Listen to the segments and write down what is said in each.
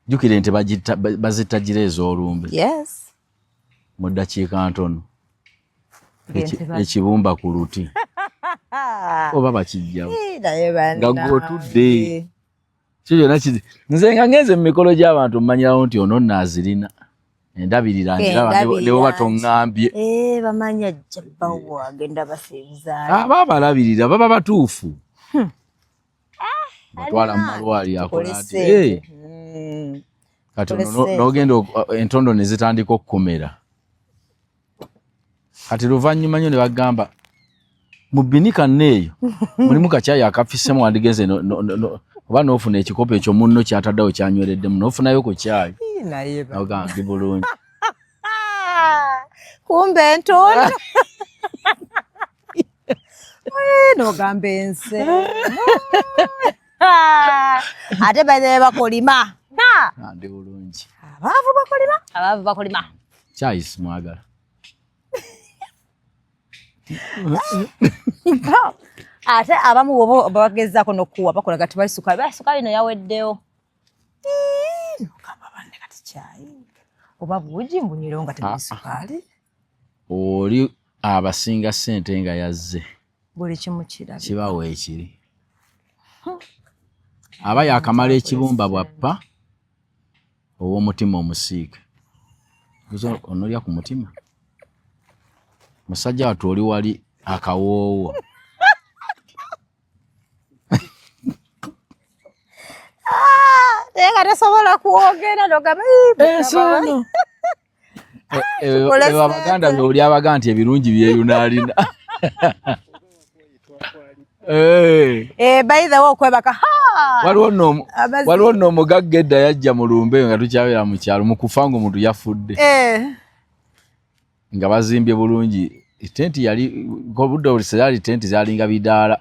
Jjukira ente bazitta gira ez'olumbe. Yes. Mu ddakiika ntono. Ekibumba ku luti. Oba bakijjawo. Nga gwe otudde. Kyo kyonna kizi. Nze nga ngenze mu mikolo gy'abantu mmanyirawo nti ono nno azirina. Endabirira ngiraba ne bw'oba toŋŋambye. Eh, bamanyi ajja bbawo agenda basinzaali. Aba abalabirira baba batuufu. Batwala mu malwaliro akola ati. Kati n'ogenda entondo ne zitandika okukumera. Kati luvannyuma nnyo ne bagamba mu bbinika nno eyo mulimu kakyayi akafisemu wandigenze oba n'ofuna ekikopo ekyo munno kyataddewo kyanywereddemu n'ofunayo ku kyayi. Ogamba ndi bulungi. Kumbe entondo. N'ogamba ensi. Ate baze bakolima. Ndi bulungi. Abaavu bakolima. Abaavu bakolima. Kyayi simwagala. Ate abamu bwoba bagezaako n'okukuwa bakola kati bali sukaali, bali sukaali no yaweddewo. Nogamba banne kati kyayi oba buugi mbunywerewo nga temuli sukaali. Oli abasinga ssente nga yazze. Buli kimu kirabika. Kibawo ekiri. Aba yakamala ekibumba bwappa ow'omutima omusiike. Onolya ku mutima. Musajja wattu oli wali akawoowo. Naye nga tasobola kwogera nogamba ensono. Abaganda oli abaga nti ebirungi byeyunaalina. By the way okwebaka. Waliwo nno omugagga edda yajja mu lumbe nga tukyabeera mu kyalo mu kufa ng'omuntu yafudde. Nga bazimbye bulungi tenti yali obudde obuliseera tenti zalinga bidaala.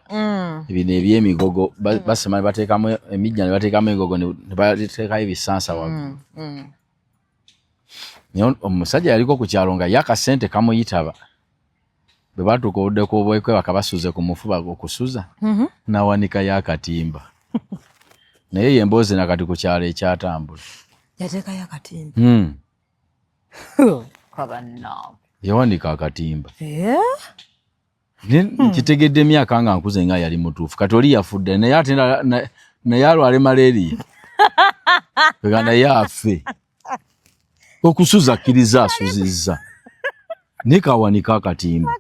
Bino eby'emigogo basema ne bateekamu emijja ne bateekamu engogo ne bateekayo ebisansa waggulu. Naye omusajja yaliko ku kyalo nga ye akasente kamuyitaba. Bwe batuuka obudde kw'obwekwebaka basuze ku mufu okusuza n'awanikayo akatimba. Naye ye emboozi nakati ku kyalo ekyatambula. Yateekayo akatimba. Yawanika akatimba. Nkitegedde emyaka nga nkuze nga yali mutuufu. Kati oli yafudde naye ate naye alwale malaria. Nga naye afe. Okusuza akkiriza asuzizza. Naye kawanika akatimba.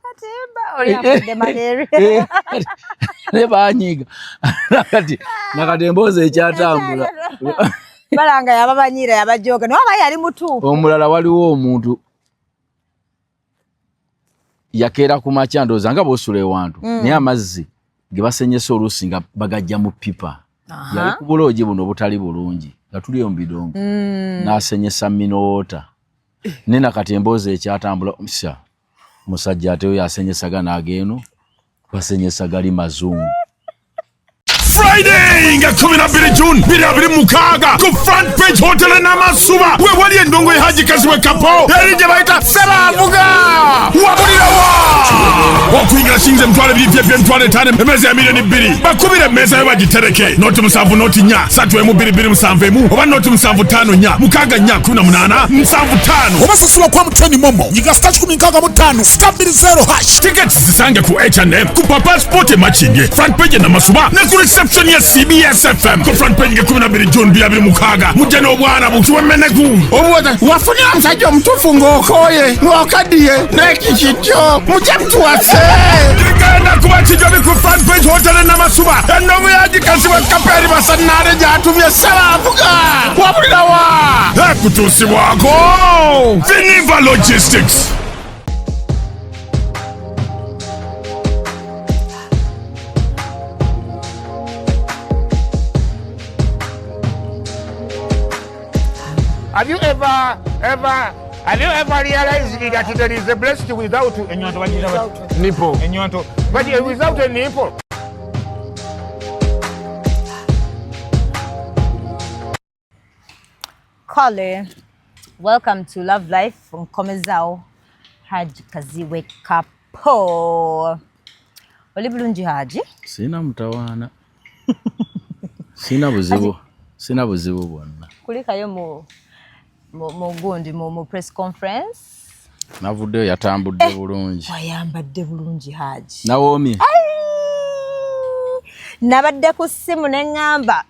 Naye banyiiga. Nakati emboozi ekyatambula. Balanga yababanyiira yabajoga naye aba yali mutuufu. Omulala waliwo omuntu yakeera ku makya ndowooza nga bw'osula ewantu naye amazzi ge basenyesa oluusi nga bagajja mu ppipa. Yali ku buloogi buno obutali bulungi nga tuli eyo mu bidongo n'asenyesa minoota. Naye nakati emboozi ekyatambula sha musajja ate oyo asenyesa gano ag'eno basenyesa gali mazungu. Friday nga 12 June 2026 ku Front Page Hotel e Namasuba we wali endongo ya Haji Kazibwe Kapo eri gye bayita Ssebavuga wabulirawa okuyingira kiyinza 20,000 byepya 50,000 emmeeza ya 2,000,000 bakubira emmeeza yo bagitereke noti 7 noti 4 3 1 2 2 7 1 oba noti 7 5 4 6 4 18 7 5 oba sasula kwa MTN MoMo nyiga star 165 star 20 hash. Tickets zisange ku H&M ku Papa Sport e Makindye Front Page e Namasuba ne ku reception ya CBS FM ku Front Page nga 12 June 2026 mujje n'obwana bukiwemeneku obuwota wafunira omusajja omutuufu ng'okooye ng'okaddiye n'ekikityo mujje mutuwase. Kigenda kuba kijobi ku Front Page Hotel e Namasuba endongo ya Gikazibwe Kapeeri Basannaale gy'atumye Ssebavuga wabulirawa ekutuusibwako Viniva Logistics. Have you ever, ever, have you ever realized that there is a blessing without a nipple? But without a nipple. Kale, welcome to Love Life nkomezaawo Haji Kazibwe Kapo. Oli bulungi Haji? Sina mutawaana. Sina buzibu. Sina buzibu bwonna. Kulikayo mu mu gundi mu press conference. Navuddeyo yatambudde bulungi. Wayambadde bulungi Haji. Nawoomye. Nabadde ku ssimu ne ŋŋamba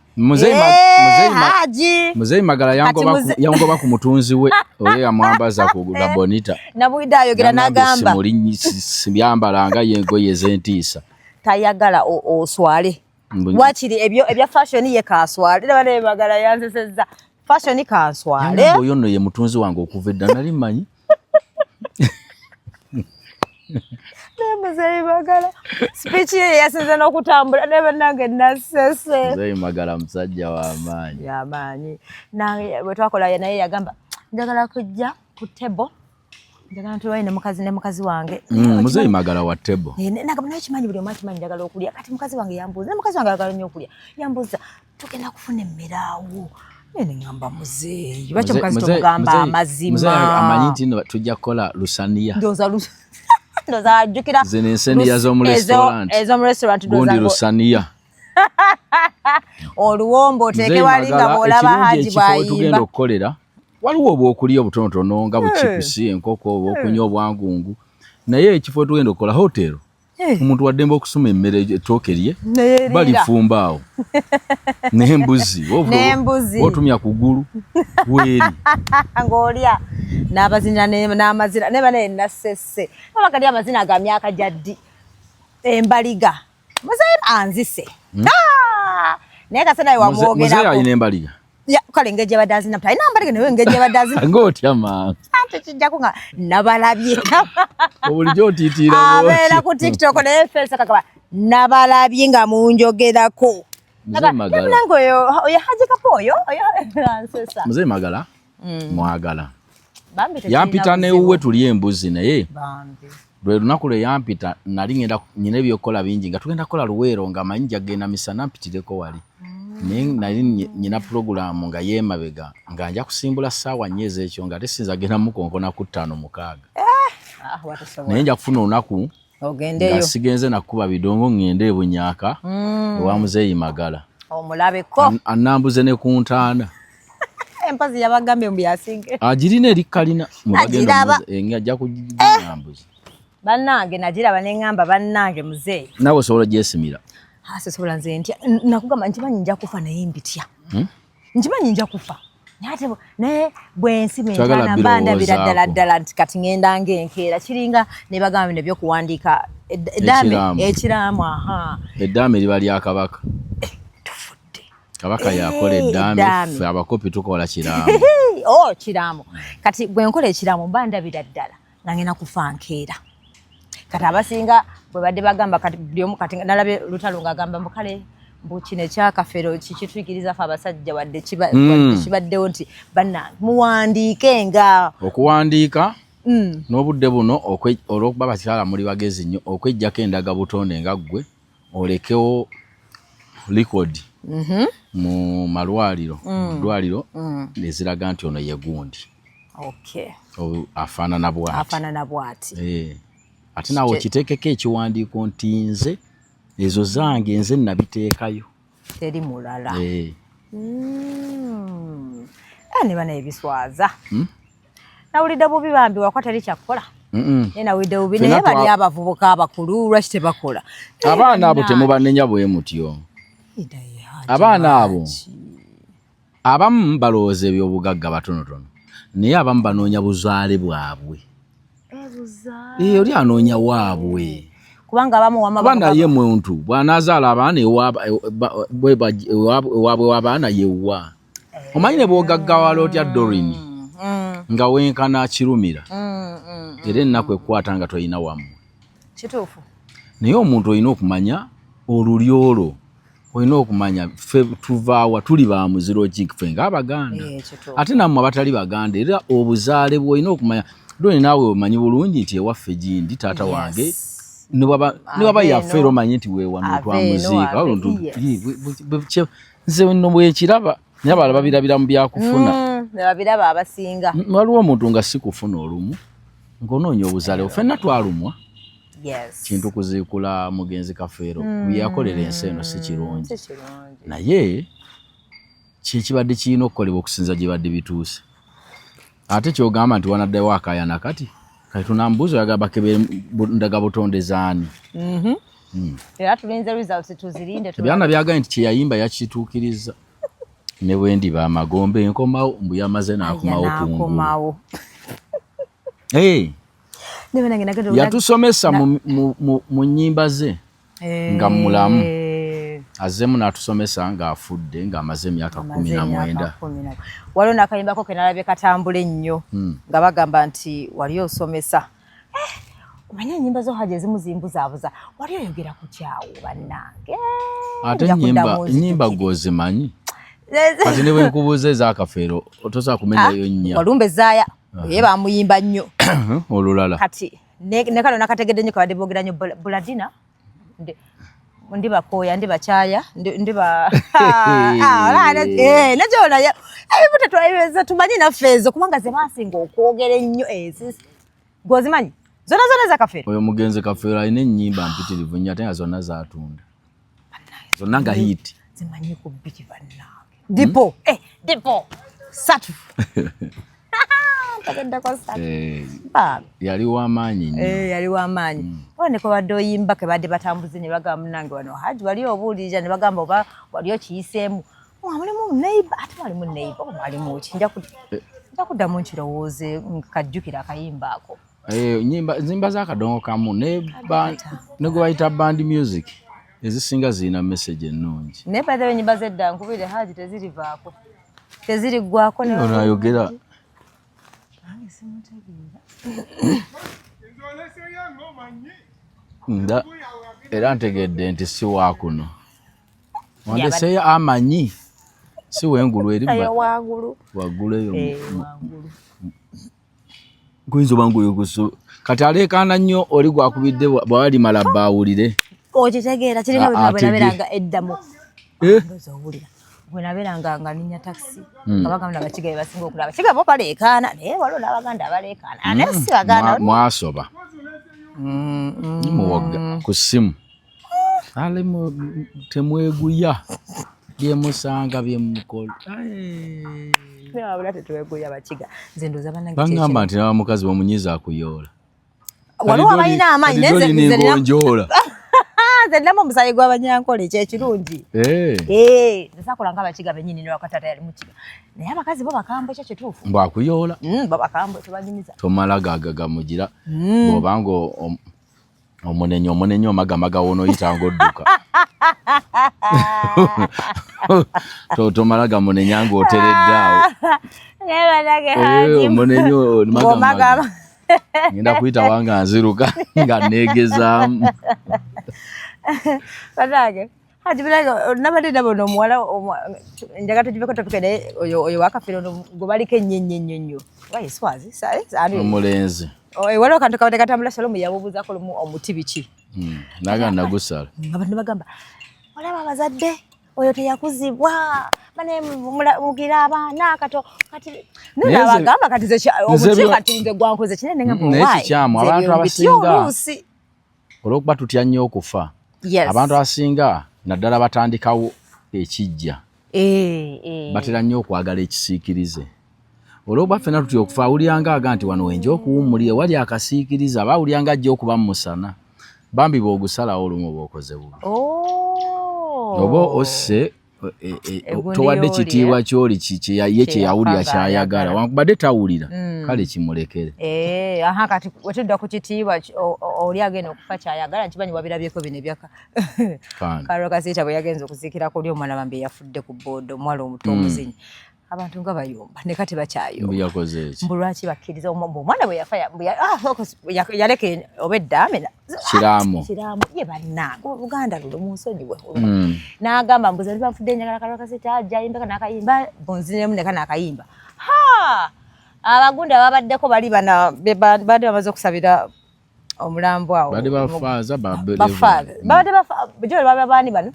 Haji. Muzeeyi Magala yangoba ku mutunzi we oyo yamwambaza ku Labonita. Nabwidde ayogera n'agamba. Sibyambala nga ye engoye ez'entiisa. Tayagala oswale. Wakiri ebyo ebya fashion ye kaswale. Nabadde Magala yansesezza. Fashion kanswale. Yangamba oyo nno ye mutunzi wange okuva edda nali mmanyi. Muzeeyi Magala speech ye yasinze n'okutambula naye bannange nasese. Muzeeyi Magala musajja w'amaanyi. Y'amaanyi. Nange bwe twakola naye yagamba njagala kujja ku table njagala ntulayo ne mukazi ne mukazi wange. Muzeeyi Magala wa table. Nagamba naye kimanyi buli omu akimanyi njagala okulya kati mukazi wange yambuuza ne mukazi wange ayagala nnyo okulya yambuuza tugenda kufuna emmere awo. Naye ngamba muzeeyi lwaki omukazi tomugamba amazima. Muzeeyi amanyi nti nno tujja kukola lusaniya. Ndowooza ajjukira zino enseniya z'omu restaurant. Ez'omu restaurant gundi lusaniya. Oluwombo oteeke wali nga bw'olaba Haji bw'ayimba. Tugenda okukolera waliwo obwokulya obutonotono nga buchipusi enkoko obwokunywa obwangungu naye ekifo tugenda okukola hotel omuntu waddembe okusoma emmere ettooke lye balifumba awo n'embuzi otumya kugulu weeri ng'olya n'abazina n'amazina naye banaye nasese babagali amazina ga myaka gya ddi embaliga muzeeyi anzise naye kase naye wamwogerako. Muzeeyi alina embaliga. Kale engeri gy'abadde azina alina embaliga naye engeri gy'abadde azina ng'otya mangu ate kijjako nga nabalabye bulijjo otiitiira abeera ku TikTok naye feesa kakaba nabalabye nga munjogerako. Nange oyo oyo Haji Kapo oyo oyo ansesa. Muzeeyi Magala mwagala yampita newuwe tulye embuzi naye lwe lunaku lwe yampita nali ngenda nyina ebyokukola bingi nga tugenda kukola Luweero nga manyi nja kugenda misana mpitireko wali naye nali nyina pulogulaamu nga yeemabega nga nja kusimbula ssaawa nnya ez'ekyo nga ate sinza genda mukonkona ku 5 6 naye nja kufuna olunaku nga sigenze nakuba bidongo ngende e Bunyaaka ewa Muzeeyi Magala omulabeko annambuze ne ku ntaana. Empozi yabagambye mbu yasinge agirina eri kalina ajja kuginambuza. Bannange nagiraba ne ŋŋamba bannange muzeeyi. Naawe osobola ogyesimira? Sisobola nze ntya nakugamba nkimanyi nja kufa naye mbitya. Nkimanyi nja kufa naye bwe nsima entaana mba ndabira ddala ddala nti kati ŋŋenda ng'enkeera kiringa ne bagamba bino ebyokuwandiika eddaame ekiraamo. Eddaame liba lya Kabaka. Tufudde. Kabaka yakola eddaame ffe abakopi tukola kiraamo. Oh kiraamo. Kati bwe nkola ekiraamo mba ndabira ddala nga ngenda kufa nkeera. Kati abasinga bwe badde bagamba kati buli omu kati nalabye Lutalo ng'agamba mbu kale mbu kino ekyakafeero kikituyigiriza ffe abasajja wadde kibaddewo nti bannange muwandiike nga okuwandiika n'obudde buno olw'okuba bakyala muli bagezi nnyo okweggyako endaga butonde nga ggwe olekewo likodi mu malwaliro mu ddwaliro eziraga nti ono ye gundi. Afaanana bw'ati. Afaanana bw'ati. Ate naawe okiteekeko ekiwandiiko nti nze ezo zange nze nabiteekayo. Teri mulala. Ne bana ebiswaza. Nawulidde bubi bambi wakwa teri kyakukola. Naye nawulidde bubi naye bali abavubuka abakulu lwaki tebakola. Abaana abo temubanenya bwe mutyo. Abaana abo abamu balowooza ebyobugagga batonotono naye abamu banoonya buzaale bwabwe. Oli anoonya waabwe. Kubanga abamu wama kuba naye muntu bw'anaazaala abaana ewaabwe w'abaana yewa. Omanyi ne bw'ogaggawala otya Doreen nga wenkana kirumira era ennaku ekwata nga tolina wammwe. Kituufu. Naye omuntu olina okumanya olulyo olwo olina okumanya ffe tuvaawa tuli ba muziro ki ffe ng'Abaganda. Ate nammwe abatali Baganda era obuzaale bw'olina okumanya. Doreen naawe omanyi bulungi nti ewaffe gindi taata wange ne bwaba yaffe era omanyi nti weewano twamuziika. Nze nno bwekiraba naye abalala babirabira mu byakufuna. Babiraba abasinga. Waliwo omuntu nga si kufuna olumu ng'onoonya obuzaale ffenna twalumwa. Kintu kuziikula mugenzi Kafeero bye yakolera ensi eno si kirungi. Naye Kyekibadde kirina okukolebwa okusinza gye badde bituuse. Ate kyogamba nti wanaddayo akayana kati kati tunambuuza oyagala bakebere ndagabutonde zaani? Era tulinze results, tuzirinde. Ebyana byagaye nti kyeyayimba yakituukiriza, ne bwe ndiba amagombe nkomawo, mbu yamaze n'akomawo kungulu. Nakomawo. Hey, Ne banange nagenda yatusomesa mu nnyimba ze nga mulamu, azzeemu n'atusomesa ng'afudde, ng'amaze emyaka 19. Waliwo n'akayimbako ke nalabye katambula ennyo nga bagamba nti wali osomesa. Omanye ennyimba zo Haji ezimu zimbuzaabuza, wali oyogera ku kyawo, bannange. Ate Nja ennyimba kuddamu ennyimba nzijukire. Gw'ozimanyi kati ne bwe nkubuuza ez'akafeero tosobola kumenyayo nnya. Walumbe zaaya ye bamuyimba nnyo. Olulala. Kati ne kano nakategedde nnyo, kabadde boogera nnyo Buladina ndi bakooya, ndi bakyaya, ndi ba nakyo naye ebimu tetwabeza tumanyi naffe ezo, kubanga ze basinga okwogera ennyo ezi. Gwozimanyi zonna zonna ezakafeero? Oyo mugenzi Kafeero alina ennyimba mpitirivu nnyo, ate nga zonna zatunda, zonna nga hit. Zimanyi ku bbiri, bannange. Dipo, dipo satu, ntegeddeko satu. Bambi. Yali w'amaanyi nnyo. Yali w'amaanyi. Oba ne kwebadde oyimba ke badde batambuze ne bagamba, munange wano Haji wali obuulirira ne bagamba oba wali okiyiseemu. Mwa mulimu neighbor, ate mwalimu neighbor, oba mwalimu ki? Nja kuddamu nkirowooze kajjukira akayimba ako. Nyimba z'akadongo kamu ne gwe bayita band music ezisinga zirina message ennungi. Naye by the way, ennyimba z'edda nkubire Haji tezirivaako, teziriggwako ne Ono ayogera. Nange simutegeera. Nda era ntegedde nti si waakuno, wandeseeyo amanyi si wengulu eri Eyo waggulu. Waggulu eyo. Waggulu. Guyinza oba nguyo kati aleekaana nnyo oli gwakubidde bw'alimala baawulire. Okitegeera kiringa bwe Atege. nabeeranga eddamu. Ndowooza owulira bwe nabeeranga nga ninnya takisi nga bagamba abakiga be basinga okulaba, abakiga bo baleekaana, naye waliwo n'abaganda abaleekaana, naye si baganda. Mwasoba muwoga ku ssimu ale temweguya byemusanga byemukola. Naye wabula tetweguya bakiga, nze ndowooza bannange Bagamba nti nabamukazi bamunyiza akuyoola. Waliwo abalina amaanyi, naye nze Ningonjoola. Nze ninamu omusaayi gw'abanyankole, kyekirungi. Eh, nze saakola nga abakiga bennyini, ne taata yali mukiga, naye abakazi bo bakambwe, kyo kituufu. Mbwakuyoola. Bo bakambwe, tebanyumiza. Tomala gagamugira bw'obanga omunenya omunenya omagamaga wonooyita ng'odduka. Tomala gamunenya ng'oteredde awo. Naye bannange Haji, Omunenya omagamaga. Ng'omagama. Ngenda kuyitawa nga nziruka nga neegezaamu. Bannange Haji, bannange nabadde ndaba omuwala njagala tugiveko topic, naye oyo wakafeero ono gwe baliko ennyo ennyo ennyo nnyo oba ye Swazi Omulenzi. Waliwo akantu kabadde katambula, Shalom yabubuuzaako lumu omuti biki. Naga nagusala. Abantu ne bagamba olaba abazadde oyo teyakuzibwa bane mugira abaana kato kati Naye nabagamba kati nze nze omuti kati nze gwankoze kinene ngamba Naye why? kikyamu, Nze abantu ebyo mbitya oluusi. Olw'okuba tutya nnyo okufa, abantu abasinga naddala batandikawo ekijja batera nnyo okwagala ekisiikirize. Olw'okuba ffenna tutya okufa, awulira nga aga nti wano wenja okuwummulira wali akasiikirize, aba awulira nga ajja okuba mu musana. Bambi bw'ogusalawo olumu oba okoze bubi. Oba osse Egundi towadde y'oli, kitiibwa kyoli ye kye yawulira Kye yafa kyayagala. ng'ayagala. Wankubadde tawulira, kale kimulekere. Aha, kati wetudda ku kitiibwa oli agenda okufa kyayagala, nkimanyi wabirabyeko bino ebyaka Fine. Karole Kasita bwe yagenza okuziikirako oli omwana bambi eyafudde ku booda, omuwala omuto omuzinyi, abantu nga bayomba ne kati bakyayomba. Mbu yakoze eki? Mbu lwaki bakkiriza mbu omwana bwe yafa mbu yaleka oba eddaame Kiraamo. Kiraamo ye bannange oluganda luno munsonyiwe. N'agamba mbu ze banfudde njagala Karole Kasita ajja ayimbeka n'akayimba bonzinemu neka n'akayimba ha abagunda babaddeko bali bana badde bamaze okusabira omulambo awo. Badde bafaaza Bafaaza babadde bafa jo baba baani bano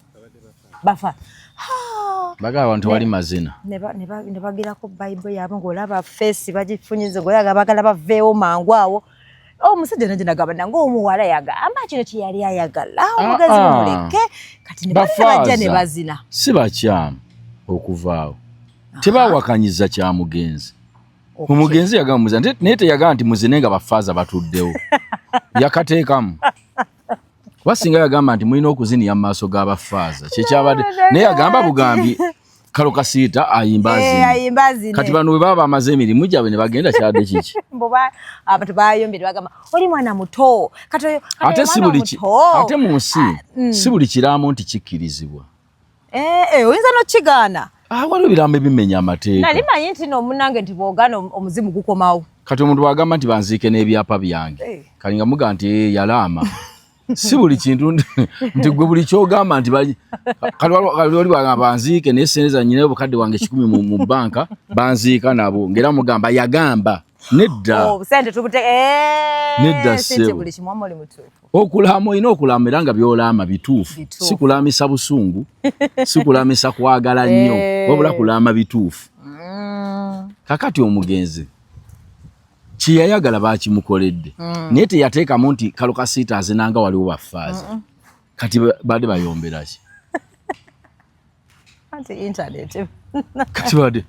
bafa. Bagamba nti wali mazina. Ne bagirako Bayibuli yaabwe ng'olaba face bagifunyize ng'olaga baagala baveewo mangu awo. Omusajja oh, nange nagamba nange omuwala yagamba kino kye yali ayagala omugazi mumuleke kati ne bajja ne bazina. Si bakyamu okuvaawo. Tebawakanyiza kya mugenzi. Omugenzi yagamba muzine, naye teyagamba nti muzine nga bafaaza batuddewo. Yakateekamu. Kuba singa yagamba nti mulina okuziniya mu maaso g'abafaaza kyekyabadde, naye yagamba bugambi Kalo Kasiita ayimba eh, azine. Kati bano bwe baba bamaze emirimu gyabwe ne bagenda kyadde kiki? Abantu bayombye bagamba oli mwana muto. Ate si buli ate mu nsi ah, si buli kiraamo nti kikkirizibwa. Eh, eh, oyinza n'okigaana. Ah, waliwo ebiraamo ebimenya amateeka. Nali manyi nti no munnange nti bw'ogaana omuzimu gukomawo. Kati omuntu bw'agamba nti banziike n'ebyapa byange eh. Kali nga muga nti yalaama. Si buli kintu nti gwe buli ky'ogamba nti kali wali bagamba banziike naye ssente za nnyina obukadde wange 1,000 mu banka banziika nabo ng'era mugamba yagamba nedda. Oh, nedda ssebo. Okulaama olina okulaama era nga by'olaama bituufu, si kulaamisa busungu, si kulaamisa kwagala nnyo, eh. wabula kulaama bituufu. Mm. Kakati omugenzi kyeyayagala bakimukoledde mm. Naye teyateekamu nti Kalo Kasiita azinanga waliwo bafaaza mm. Kati badde bayombera ki? Kati badde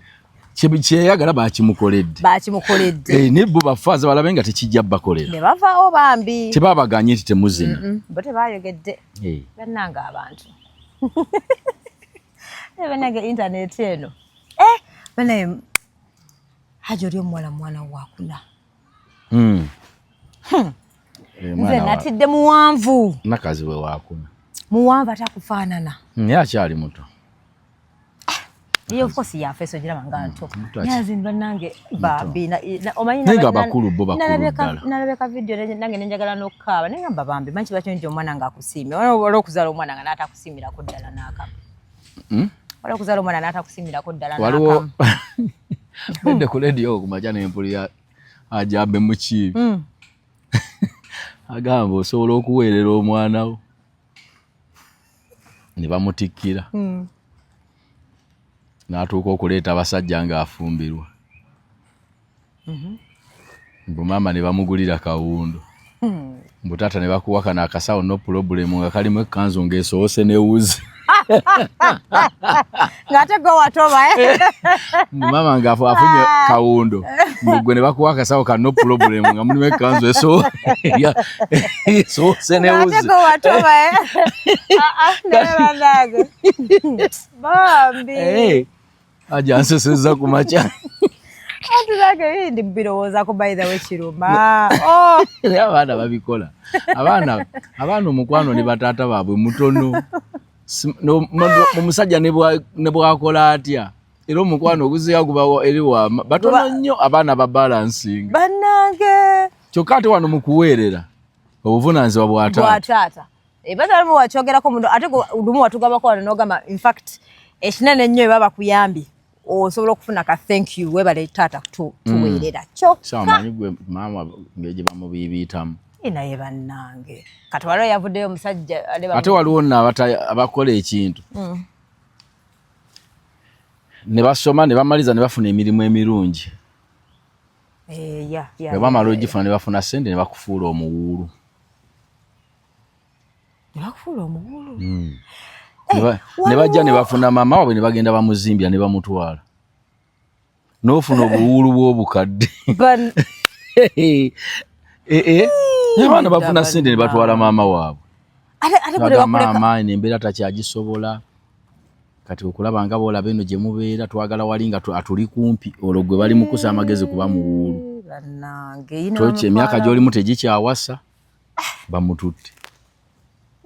kyeyagala bakimukoledde bakimukoledde eh, naye bo bafaaza balabe nga tekijja bakolera ne bavaawo bambi tebabaganye nti temuzina mm -mm. Bo tebayogedde eh. Bannange abantu bannange internet eno eh, banaye Haji oli omuwala mwana wakuna mm. hmm. Eh, nze natidde muwanvu nakazi we wakuna muwanvu atakufaanana naye akyali muto Iyo of course ya feso gira nga nto. Nyazi banange bambi omanyi na bakulu bo bakulu ddala. Nalabeka video nange nenjagala n'okukaaba naye ngamba bambi manyi kiba kyonjo omwana nga akusiimye. Waliwo okuzaala omwana nga n'atakusiimirako ddala n'akamu. Hmm? Waliwo okuzaala omwana n'atakusiimirako ddala n'akamu. Waliwo ku radio ku makya ne mpulira ajambe mukiibi. Hmm. Agamba osobola okuweerera omwana wo. Ne bamutikkira. Hmm. N'atuuka okuleeta abasajja ng'afumbirwa. Mhm. Mbu maama ne bamugulira kawundo. Hmm. Mbu taata ne bakuwa kano akasawo no problem nga kalimu ekkanzu ng'esoose ne wuzi. Ng'ate gwe watoba, eh? Mbu maama ng'afunye kawundo. Mbu gwe ne bakuwa akasawo ka no problem nga mulimu ekkanzu esoose ne wuzi. Ng'ate gwe watoba, eh? Ah, ah, naye bannange. Bambi. Eh. Aja ansesezza ku makya. Anti nange ndi birowoozaako by the way kiruma. Oh. Naye abaana babikola. Abaana omukwano ne bataata baabwe mutono. Omusajja ne bw'akola atya era omukwano ogusinga guba eri wa batono nnyo abaana ba balansinga. Bannange. Kyokka ate wano mu kuweerera obuvunaanyizibwa bwa taata. Bwa taata. Ebazala mu wakyogerako muno ate lumu watugambako wano n'ogamba in fact ekinene ennyo eba bakuyambye osobola okufuna ka thank you webale taata tuweerera. Kyokka. Sawa manyi gwe maama ng'egye bamubiibiitamu. Naye bannange kati waliwo yavuddeyo omusajja ate waliwo nno abakola ekintu mm. Ne basoma ne bamaliza ne bafuna emirimu emirungi. Eh, bwe bamala ogifuna ne bafuna ssente ne bakufuula omuwuulu. Ne bakufuula omuwuulu. Mm. Eh, ne bajja ne bafuna maama waabwe ne bagenda bamuzimbira ne bamutwala. N'ofuna obuwuulu bw'obukadde. Eh, eh. Abaana bafuna ssente ne batwala maama waabwe. Maama eno embeera takyagisobola. Kati okulaba nga bw'olaba eno gye mubeera twagala wali nga atuli kumpi olwo gwe bali mukusa amagezi kuba muwuulu. Emyaka gy'olimu tegikyawasa bamututte.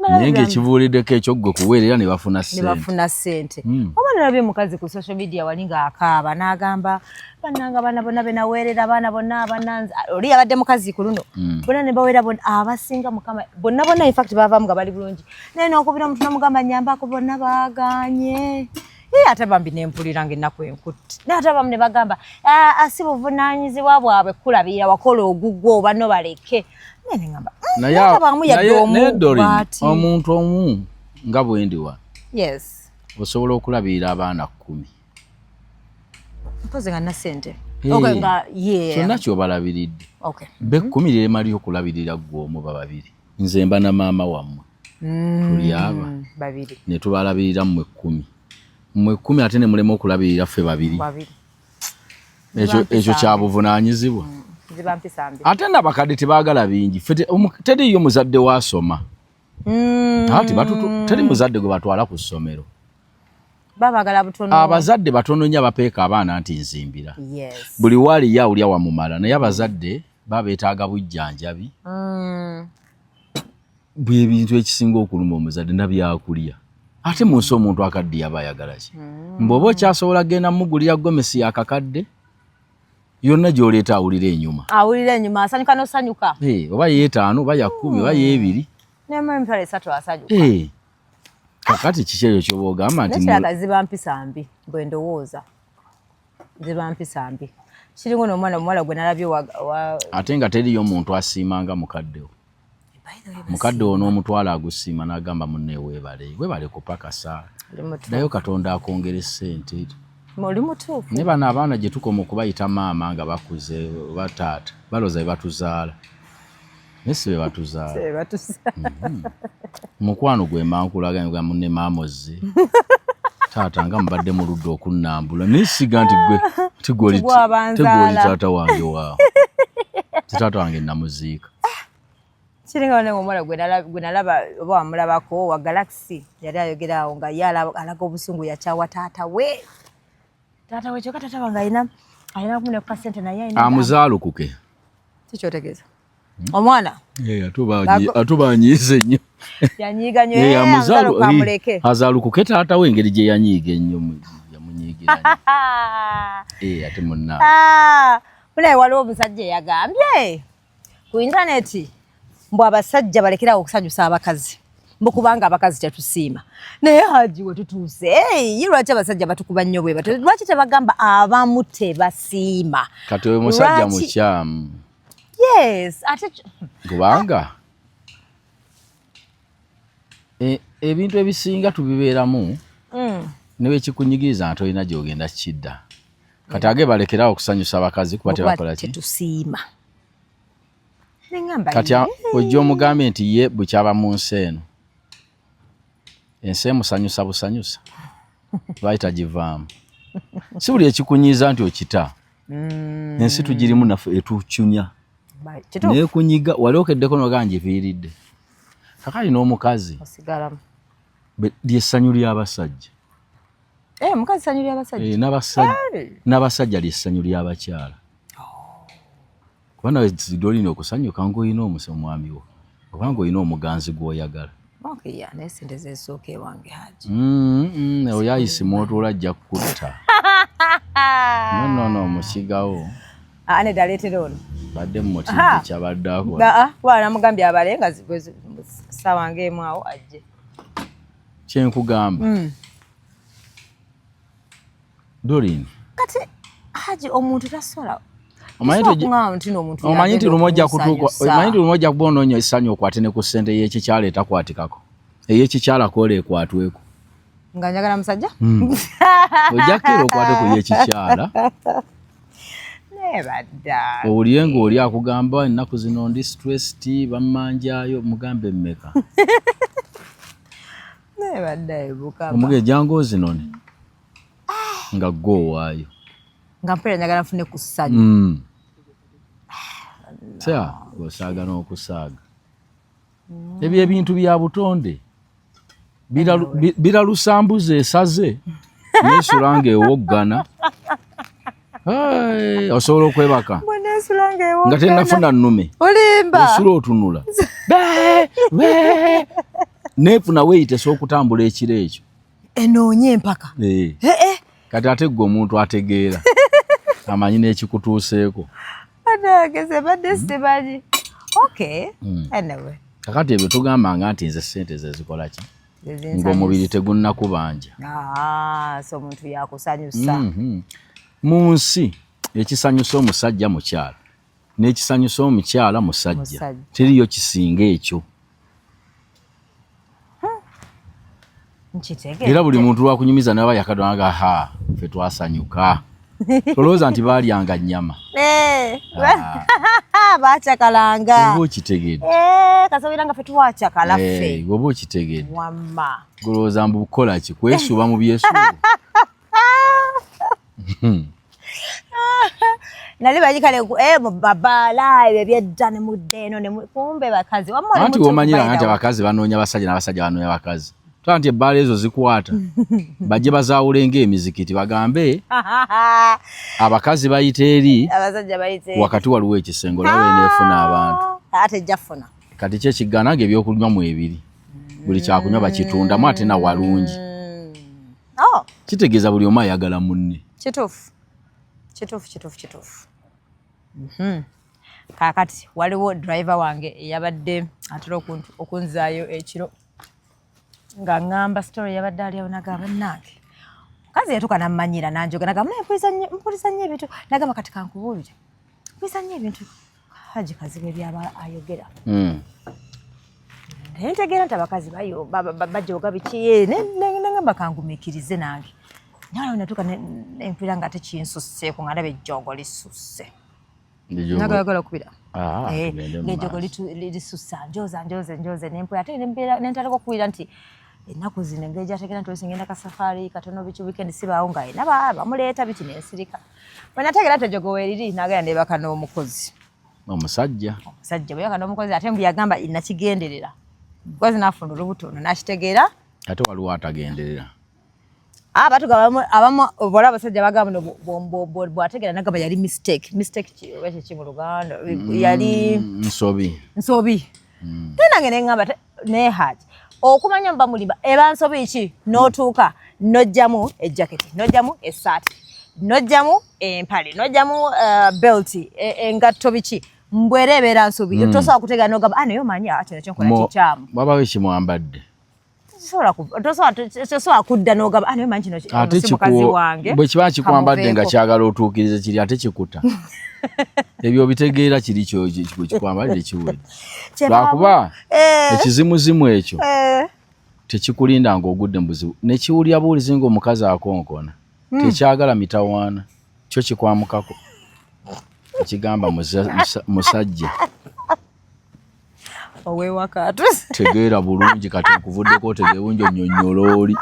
Naye ng'ekivuuliddeko ekyo ggwe kuweerera ne bafuna ssente. Ne bafuna ssente. Hmm. Oba nalabye omukazi ku social media wali ng'akaaba n'agamba bannange abaana bonna be naweerera abaana bonna abananze oli yabadde mukazi ku luno hmm. bonna ne baweera bonna abasinga mukama bonna bonna in fact baavaamu nga bali bulungi naye n'okubira omuntu n'omugamba nnyambako bonna baagaanye naye ate bambi nempulira nga ennaku enkutte naye ate abamu ne bagamba ah, ah, si buvunaanyizibwa bwabwe kulabirira wakola ogugwo oba no baleke naye ne ngamba naye abamu yadde omu bw'ati. Omuntu omu nga bwendi wano yes osobola okulabirira abaana 10 mpozi nga nna ssente Hey. Okay, nga yeah. Kyonna ky'obalabiridde Okay. Be 10 lirema okulabirira ggwe omu ba babiri nze mba na maama wammwe tuli aba babiri ne tubalabirira mmwe 10 Mmwe 10 ate ne mulema okulabirira ffe babiri. Babiri. Ekyo kyabuvunaanyizibwa. Ziba mpisa mbi. Ate n'abakadde tebaagala bingi. Ffe teriiyo muzadde waasoma. Ati teri muzadde gwe batwala ku ssomero. Babagala butono. Abazadde batono nnyo abapeeka abaana nti nzimbira. Yes. Buli waali ye awulya wamumala, naye abazadde babeetaaga bujjanjabi. Bwe bintu ekisinga okuluma omuzadde na byakulya. Ate mu nsi omuntu akaddiye aba ayagala ki? Mbw'oba okyasobola genda mugulira gomesi yakakadde, yonna gy'oleeta awulira enyuma. Awulira enyuma, asanyuka n'osanyuka. Oba yeetaano, oba ya 10, oba y'ebiri. Nemu 30,000 asanyuka. Kakati kiki ekyo ky'oba ogamba nti Nekirala ziba mpisa mbi, bwe ndowooza. Ziba mpisa mbi. Kiringo n'omwana omuwala gwe nalabye wa Ate nga teriyo muntu asiimanga mukadde wo. Mukadde wo n'omutwalo agusiima n'agamba munne weebale, weebale kupakasa. Oli mutuufu. Naye Katonda akwongera essente. Oli mutuufu. Naye bano abaana gye tukoma okubayita maama nga bakuze oba taata, balowooza be batuzaala. Naye si be batuzaala. Si be batuzaala. Mukwano gwe mankulaga nga munne maama ozze. Taata nga mubadde mu ludda okunnambula. Naye siga nti gwe, nti gwe oli Nti gwe abanzaala. nti gwe oli taata wange waawo. Nti taata wange namuziika. Kiringa bane omuwala gwe nalaba oba wamulabako wa Galaxy yali ayogera awo nga ye alaga obusungu yakyawa taata we. Taata we kyokka taata wange alina kumune ku kasente naye alina Amuzaalukuke. Kikyotegeeza. Omwana? Atuba anyiize nnyo. Yanyiiga nnyo. Amuzaalukuke amuleke. Azaalukuke taata we engeri gye yanyiiga ennyo yamunyiigira nnyo. Ate munna. Munaye waliwo omusajja eyagambye ku intaneti mbu abasajja balekerawo okusanyusa abakazi. Mbu kubanga abakazi tetusiima. Naye Haji we tutuuse. Ye lwaki abasajja batukuba nnyo bwe batyo? Lwaki tebagamba abamu tebasiima? Kati oyo musajja Lwaki mukyamu. Yes, ate kubanga ebintu ebisinga tubibeeramu ne bwe kikunyigiriza nti olina gy'ogenda kidda. Kati age balekerawo okusanyusa abakazi kuba Kuba tebakola ki? Tetusiima. Nengamba Kati ye. ojja omugambe nti ye bukyaba mu nsi eno. Ensi emusanyusa busanyusa. Lwaki tagivaamu? Si buli ekikunyiiza nti okita. Ensi tugirimu naffe etucunya. Kituufu. Naye kunyiga, wali okeddeko n'ogamba ngiviiridde. Kakati n'omukazi. Osigalamu. Ly'essanyu ly'abasajja. Omukazi ssanyu ly'abasajja. N'abasajja ly'essanyu ly'abakyala. Kuba nawe olina okusanyuka ng'olina omwami wo. Oba ng'olina omuganzi gw'oyagala. Okay, yeah, naye ssente z'esooka ewange, Haji. Oyo ayise mw'otuula ajja kukutta. No, no, no, musigawo. Nedda aleetera ono. Badde mumutidde kyabadde akola. Kuba namugambye abale nga ssaawa ng'emu awo ajje. Kye nkugamba. Doreen. Kati Haji omuntu tasobola. Omanyi Tasobola kuŋŋamba nti n'omuntu Omanyi nti yagenda lumu ojja kutuuka, okumusanyusa. omanyi nti lumu ojja kuba onoonya essanyu okwate ne ku ssente y'ekikyala etakwatikako. Ey'ekikyala koola ekwatweko. Nga njagala musajja? Ojja kukeera okwate ku y'ekikyala. Nebadda. Owulire ng'oli akugamba ennaku zino ndi stressed, bammanjaayo, mugambe mmeka. Nebadda ebuka. Omuge jangu ozinone. Nga ggwe owaayo. Nga mpeera njagala nfune ku ssanyu. Tya, osaaga n'okusaaga. Ebyo ebintu bya butonde. Biralusambuze esaze. Neesula ng'ewoggana. Hey, osobola okwebaka. Mbwe neesula ng'ewoggana. Nga tennafuna nnume. Olimba. Osula otunula. Be, be. Neefuna weeyite okutambula ekiro ekyo. Enoonye empaka. Kati ate ggwe omuntu ategeera. Amanyi n'ekikutuuseeko. Bannange, badde simanyi. Okay. Anyway. Kakati ebyo tugambanga nti nze ssente ze zikola ki? Ze Ng'omubiri tegunnakubanja. So omuntu yakusanyusa. Mu nsi ekisanyusa omusajja mukyala n'ekisanyusa omukyala musajja. Musajja. Teriyo kisinga ekyo. Nkitegeera. Era buli muntu lwakunyumiza n'aba yakadwanga, ha, ffe twasanyuka. Tolowooza nti baalyanga nnyama. Eh, baacakalanga. Oba okitegedde. Eh, kasabira nga ffe twakyakala ffe. Eh, oba okitegedde. Wamma. Golowooza mbu kukola ki? Kwesuuba mu byesuubo. Nali manyi kale mu mabaala ebyo ebyedda ne mudda eno ne kumbe bakazi. Wamma oli Anti mutuufu womanyira by nti the way. abakazi banoonya basajja n'abasajja banoonya bakazi. Tolaba nti ebbaala ezo zikwata. Bajje bazaawule ng'emizikiti bagambe abakazi bayita eri Abasajja bayita eri. wakati waliwo ekisenge olaba eneefuna abantu. Ate ejja funa. Kati ki ekigaana ng'ebyokunywa mu ebiri. Buli kyakunywa bakitundamu ate na walungi. Oh. Kitegeeza buli omu ayagala munne. Kituufu. Kituufu, kituufu, kituufu. Kaakati waliwo driver wange eyabadde atera okunzaayo ekiro nga ŋŋamba story yabadde ali awo nagamba bannange. Mukazi yatuuka n'ammanyira n'anjoga nagamba naye mpuliriza nnyo ebintu nagamba kati kankubuulire. Mpuliriza nnyo ebintu Haji Kazibwe by'aba ayogera. Naye ntegeera nti abakazi bajooga biki, ne ngamba kangumiikirize nange. Naye waliwo natuuka ne mpulira nga tekinsusseeko nga ndaba ejjoogo lisusse. Nagayagala okubira. Tugende mu Ng'ejjoogo maaso. lisussa njoza njoze njoze ne mpulira ate ne ntandika okuwulira nti ennaku zino engeri gy'ategeera nti oluusi ngenda kasafaari katono biki weekend sibaawo nga alina bamuleeta biki ne nsirika. Bwe nategeera nti ejjoogo weeriri nagenda neebaka n'omukozi. Omusajja. Omusajja bwe yabaka n'omukozi ate mbu yagamba nakigenderera. Mukozi n'afuna olubuto ono n'akitegeera. Ate waliwo atagenderera. Batuga abamu obola abasajja bagamba no bw'ategeera nagamba yali mistake. Mistake ki oba kiki mu Luganda? Yali Nsobi. Nsobi. Te nange ne ŋŋamba ne Haji okumanya mba mulimba eba nsobi ki n'otuuka n'oggyamu ejjaketi n'oggyamu essaati n'oggyamu empale n'oggyamu belt engatto biki mbwera ebeera nsobi. Tosobola kutegeera n'ogamba naye omanyi kino kyenkola kikyamu. Wabawo ekimwambadde. Tosobola kudda n'ogamba naye omanyi kino Ate si mukazi wange. Bwe kiba kikwambadde nga kamuveeko. kyagala otuukirize kiri ate kikuta. Ebyo obitegeera kiri kikwambadde kiwedde. Lwakuba ekizimuzimu ekyo tekikulinda ng'ogudde mu buzibu. Ne kiwulira buwulizi ng'omukazi akonkona. Tekyagala mitawaana. Kyo kikwamukako. Ekigamba musajja. Ow'ewaka atuse. Tegeera bulungi kati nkuvuddeko otegeere bulungi onnyonnyola oli.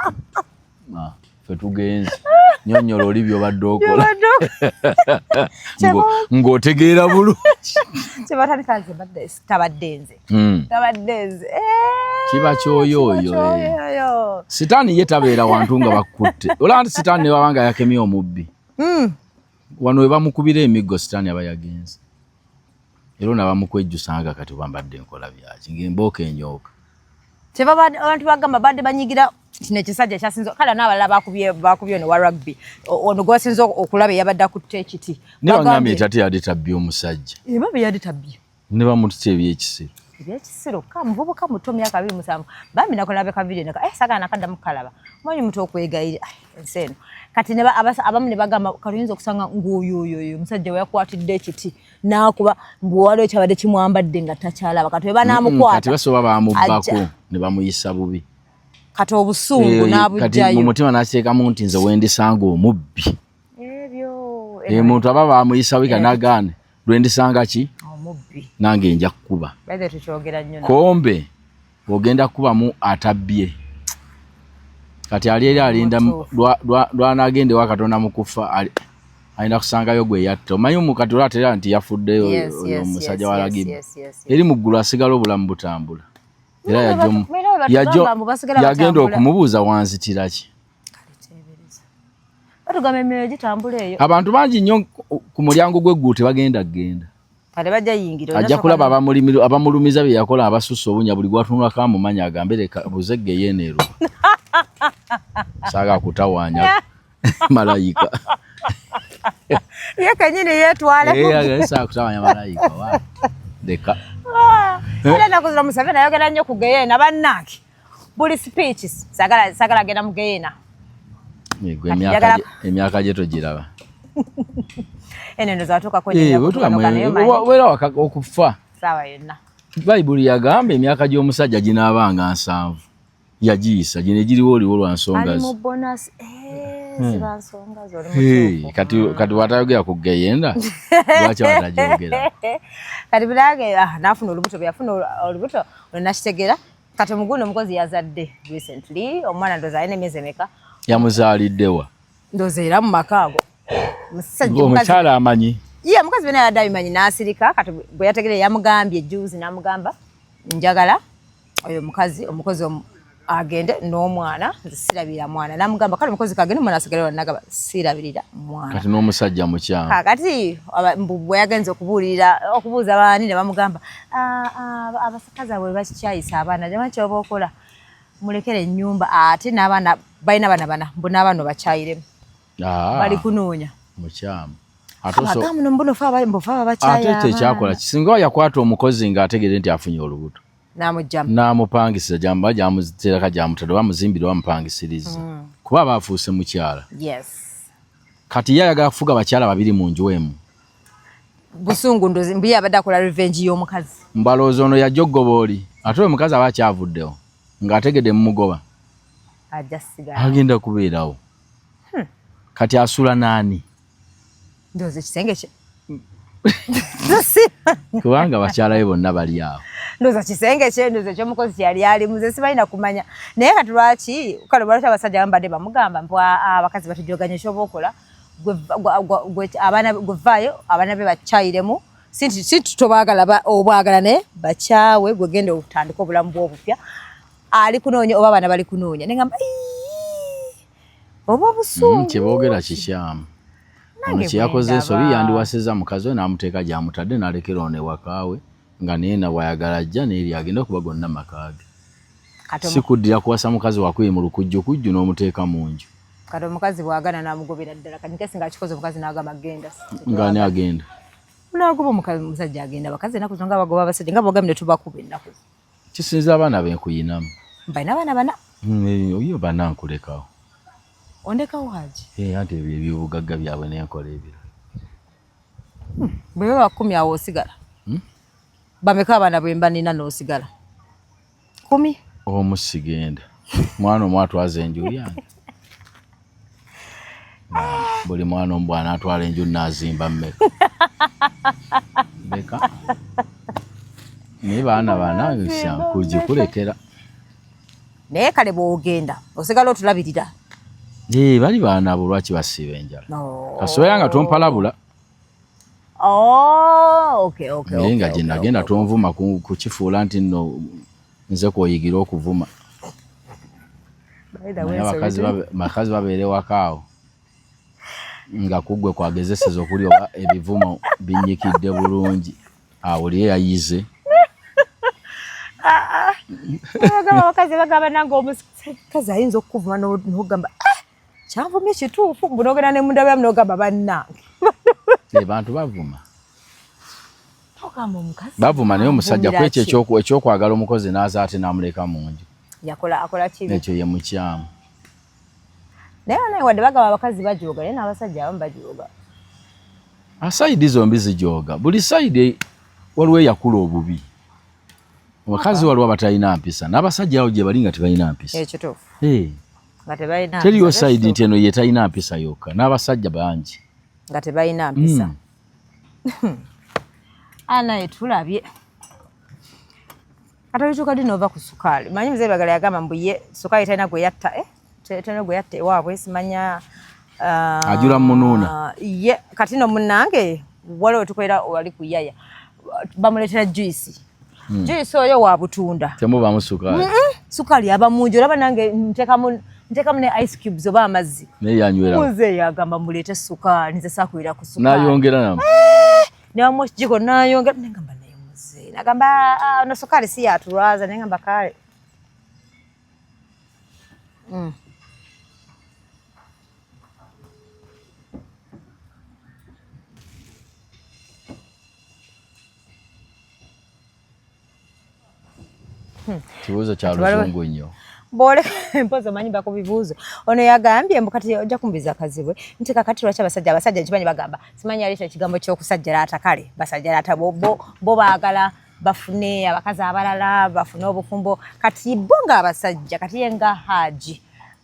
Ffe tugenze. Nnyonnyola oli by'obadde okola. Ng'otegeera bulungi. Kye batandika nze mbadde tabadde nze. Tabadde nze. Kiba kyoyooyo, Kiba kyoyooyo. Sitaani ye tabeera wantu nga bakutte. Olaba nti sitaani ne bw'aba nga yakemye omubbi. Wano we bamukubira emiggo sitaani aba yagenze. Era ono abamukwejjusa nga kati oba mbadde nkola byaki ng'embooka enyooka. Kyeva abantu bagamba badde banyigira kino ekisajja kyasinze kale n'abalala bakubye ono wa rugby. Ono gwasinze okulaba eyabadde akutte ekiti. Naye bagambye nti ate yadde tabbye omusajja. Babe yadde tabbye. Ne bamututya ebyekisiru. Ebyekisiru ka muvubuka muto myaka 27. Bambi nakola ka video naka sagala nakaddamu kukalaba. Omanyi omuntu okwegayirira, ensi eno. Kati ne abamu ne bagamba kati oyinza okusanga ng'oyo omusajja we yakwatidde ekiti n'akuba mbu waliwo ekyabadde kimwambadde nga takyalaba. Kati we banaamukwata, Kati basobola bamubbako ajja. ne bamuyisa bubi. Kati obusungu Kati mu n'abuggyayo. mutima n'akiteekamu nti nze wendisanga omubbi. Ebyo. Omuntu aba bamuyisa bubi kati n'agaana lwendisanga ki? Omubbi. Nange nja kukuba. By the way, tukyogera nnyo. Kombe ogenda kukubamu atabbye. Kati ali eri alinda Mutuufu. lw'anaagenda ewa Katonda mu kufa, alina kusangayo gwe yatta. Omanyi kati olwatera nti yafuddeyo oyo omusajja wa Lagibu. Eri mu ggulu asigala obulamu butambula. Era Era bwe batugamba mbu basigala yagenda batambula. okumubuuza wanzitira ki? Batugamba emyoyo gitambula eyo. Abantu bangi nnyo ku mulyango gw'eggulu tebagenda kugenda. Kale bajja yingira. Ajja kulaba abamulumiza bye yakola abasusse obunya buli gwatunulako amumanya agambe leka buze geyeneerwa. Saagala kutawaanya malayika. Ye kennyini yeetwale. Saagala kutawaanya malayika, wa. Leka. Era ennaku zino Museveni ayogera nnyo ku geyeena bannange. Buli speech saagala agenda mu geyeena. Gwe Kati njagala emyaka gye togiraba. Eno ndowooza watuukako nnyo Bwe tuba naye omanyi. weera waka okufa. Ssaawa yonna. Bayibuli yagamba emyaka gy'omusajja ginaabanga 70. Yagiyisa gino egiriwo oliwo lwa nsonga Ali ze. mu bonus. Ziba nsonga zoli mutuufu. Kati watayogera ku geyenda lwaki watagyogera? Kati bulange nafuna olubuto, bwe yafuna olubuto olwo nakitegera. Kati omuguno omukozi yazadde recently, omwana ndowooza alina emyezi emeka? Yamuzaaliddewa? Ndowooza era mu maka ago. Musajja Omukyala amanyi? Ye omukazi byonna yabadde abimanyi n'asirika. Kati bwe yategeera yamugambye juzi, n'amugamba njagala oyo omukazi omukozi agende n'omwana, nze sirabirira mwana. N'amugamba kale omukozi kagende omwana asigale wano, n'agamba sirabirira mwana. Kati n'omusajja mukyamu. Kakati mbu bwe yagenze okubuulirira okubuuza baani ne bamugamba abasakazi abo bwe bakikyayisa abaana, jama kyoba okola mulekere ennyumba, ate n'abaana balina bana bana, mbu n'abaana obakyayiremu. Bali kunoonya. Mukyamu. Ate ekyo ekyakola kisinga yakwata omukozi ng'ategeere nti afunye olubuto n'amupangisiza, gyamba gyamutereka gyamutadde oba muzimbire oba mupangisiriza, kuba aba afuuse mukyala. Kati ye ayagala kufuga bakyala babiri mu nju emu. Busungu ndozi mbu ye abadde akola revenge y'omukazi. Mbalowooza ono yajja okugoba oli, ate oyo omukazi aba akyavuddewo ng'ategedde mumugoba agenda kubeerawo. Kati asula naani? Ndowooza ekisenge kye. Kubanga bakyala be bonna bali awo. Ndowooza kisenge kye, ndowooza ekyomukozi kyeyali alimu, nze sibalina kumanya. Naye kati lwaki kale lwaki abasajja abamu badde bamugamba mbu abakazi batujoganya, ekyoba okola abaana gwe vaayo abaana be bakyayiremu, si nti tobaagala obwagala naye bakyawe, gwe genda otandike obulamu bw'obupya. Ali kunoonya oba abaana bali kunoonya, naye ngamba oba obusungu. Kyeboogera kikyamu. Ono kyeyakoze ensobi, yandiwasizza mukazi we n'amuteeka gy'amutadde n'alekera ono ewakaawe nga naye na bw'ayagala ajja n'eri agenda kuba gonna maka ge. Si kuddira kuwasa mukazi wakubiri mu lukujjukujju n'omuteeka mu nju. Kati omukazi bw'agaana n'amugobera ddala, kati nkesi ng'akikoze omukazi n'agamba genda. Ng'ani agenda? N'agoba omukazi, omusajja agenda. Abakazi ennaku zino nga bagoba abasajja nga bw'ogambye ne tubakuba ennaku zino. Kisinza abaana benkuyinamu. Balina abaana bana. Oyo bana nkulekawo. Ondekawo Haji? Anti ebyo ebyobugagga byabwe n'enkola ebirala. Bwe baba 10 awo osigala. Bameka abaana bwe mba nina n'osigala? 10. Omu sigenda. Mwana omu atwaza enju yange. Buli mwana omu bw'anaatwala enju nnaazimba mmeka? Leka. Naye baana bana nkugikulekera. Naye kale bw'ogenda osigala otulabirira. Bali baana abo lwaki basiiba enjala? Kasobola nga tompalabula. Naye nga gye nagenda tonvuma kukifuula nti nno nze kwoyigira okuvuma. Naye abakazi babeera ewaka awo nga kuggwe kwagezeseza okuli oba ebivumo binnyikidde bulungi awulire yayize. Abakazi bagamba nange omukazi ayinza okukuvuma n'ogamba kyanvumye kituufu, mbu n'ogenda ne mundabiramu n'ogamba bannange. Bantu bavuma. Bavuma naye omusajja ku ekyo ekyokwagala omukozi n'aza ate n'amuleka mu nju. Yakola akola kibi. Ekyo ye mukyamu. Naye wadde bagamba abakazi bajooga naye n'abasajja abamu bajooga. Sayidi zombi zijooga. Buli sayidi waliwo eyakula obubi. Abakazi waliwo abatalina mpisa n'abasajja awo gye bali nga tebalina mpisa. Ekituufu. Nga tebalina. Teriyo sayidi nti eno ye talina mpisa yokka n'abasajja bangi. Nga tebalina mpisa. Naye tulabye. Ate olituuka ddi n'ova ku sukaali? Manyi Muzeeyi Bagala yagamba mbu ye sukaali talina gwe yatta, talina gwe yatta ewaabwe simanya. Ajula munuuna. Ye kati no munnange waliwo tukolera wali ku Yaya bamuleetera juice. Juice oyo wa butunda. Temubaamu sukaali. Sukaali aba mungi, olaba nange ntekamu ne ice cubes oba amazzi. Naye yanywera. Muzeeyi agamba muleete sukaali, nze saakulira ku sukaali. N'ayongera namu. Ne bamuwa ekijiko n'ayongera, ne ngamba naye muzeeyi. N'agamba ono sukaali si yatulwaza, ne ngamba kale. Kibuuzo kya luzungu nnyo. Bw'oleka empozi omanyi mba ku bibuuzo. Ono yagambye mbu kati ojja kumbuuza kazibwe nti kakati lwaki abasajja nkimanyi bagamba simanyi aleeta ekigambo ky'okusajjalaata, kale basajjalaata bo baagala bafune abakazi abalala bafune obufumbo, kati bo ng'abasajja kati ye nga Haji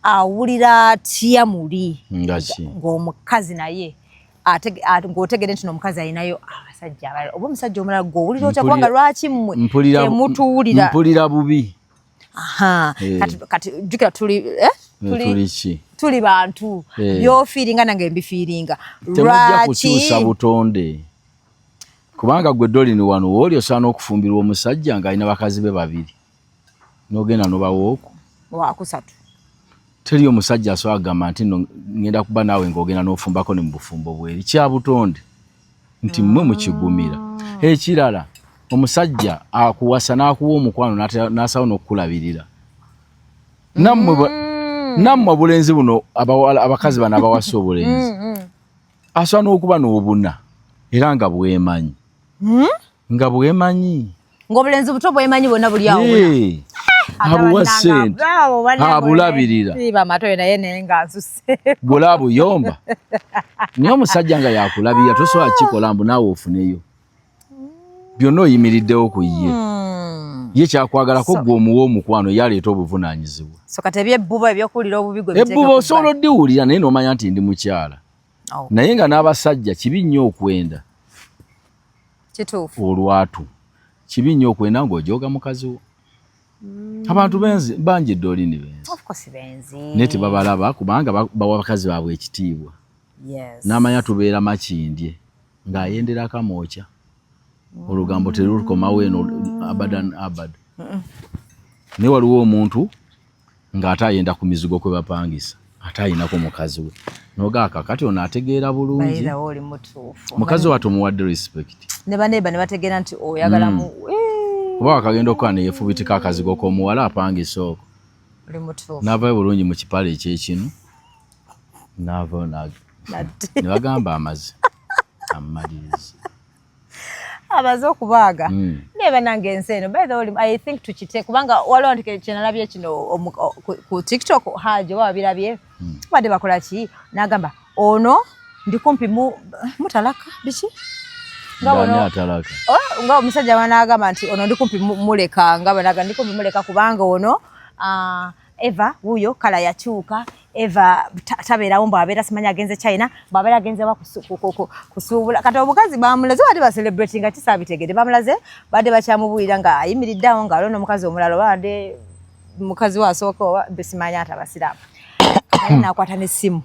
Awulira atya muli Ngaki? Ng'omukazi naye ng'otegere nti n'omukazi alinayo abasajja abalala oba omusajja omulala, gweowulira otya? Kubanga lwaki mmwe temutuwulira? Mpulira bubi. Aha. Kati jjukira tuli Tuli ki? Tuli bantu. By'ofeelinga nange mbifeelinga. Temujja kukyusa butonde, kubanga gwe Dolini wano wooli osaana okufumbirwa omusajja ng'alina bakazi be babiri, n'ogenda n'obawooku Wakusatu. Teri omusajja asobola kugamba nti no ngenda kuba naawe ng'ogenda n'ofumbako ne mu bufumbo bweri. Kya butonde nti mmwe mukigumira. Ekirala, omusajja akuwasa n'akuwa omukwano n'asawo n'okukulabirira. Nammwe obulenzi buno, abawala, abakazi bano abawasa, obulenzi asobola n'okuba n'obuna era nga bwemanyi, nga bwemanyi. Ng'obulenzi buto bwemanyi bwonna buli awo. Eh, abuwa ssente, abulabirira. Bamatoyo naye naye nga nsuse. Gwola abuyomba, naye omusajja nga yakulabirira tosobola kikola mbu naawe ofuneyo byonna oyimiriddewo ku ye. Ye kyakwagalako gwe omuwa omukwano, ye aleeta obuvunaanyizibwa. So kati ebyebbuba, ebyokuwulira obubi gwe biteeke Ebbuba ku osobola oddiwulira, naye n'omanya nti ndi mukyala. Oh. Naye nga n'abasajja kibi nnyo okwenda. Kituufu. Olwatu kibi nnyo okwenda ng'ojooga mukazi wo. Abantu benzi bangi, Dolini, benzi. Of course benzi. Naye tebabalaba kubanga bawa bakazi baabwe ekitiibwa. N'amanya tubeera Makindye ng'ayendera Kamwokya, olugambo terukomawo eno abadan abad. Naye waliwo omuntu ng'ate ayenda ku mizigo kwe bapangisa, ate ayinako mukazi we, nogaa kakati ono ategeera bulungi. Bayirawo oli mutuufu. Mukazi we atumuwadde respect. Ne baneeba ne bategeera nti oyagala mu Oba wakagenda okukola neyefubitika akazigo k'omuwala apangisa okwo. Oli mutuufu. N'avayo bulungi mu kipale ekyekinu, n'avayo Nadde. ne bagamba amazi amumaliriza. Abaze okubaaga. Naye banange, ensi eno, by the way, I think tukite, kubanga waliwo nti kyenalabye kino ku TikTok, Haji, oba wabirabye, badde bakola ki, n'agamba ono ndi kumpi mutalaka biki. Nga Ng'ani bono atalaka? Oh, nga omusajja banaagamba nti ono ndi kumpi muleka, nga banaga ndi kumpi muleka kubanga ono Eva wuuyo kala yakyuka, Eva tabeerawo, mbu abeera simanyi agenze China, mbu abeera agenze wa kusuubula. Kati obukazi bamulaze badde bacelebratinga kisaabitegedde, bamulaze badde bakyamubuulira nga ayimiridde awo ng'aliwo n'omukazi omulala, oba badde mukazi we asooka oba simanyi ati abasiraamu, naye n'akwata n'essimu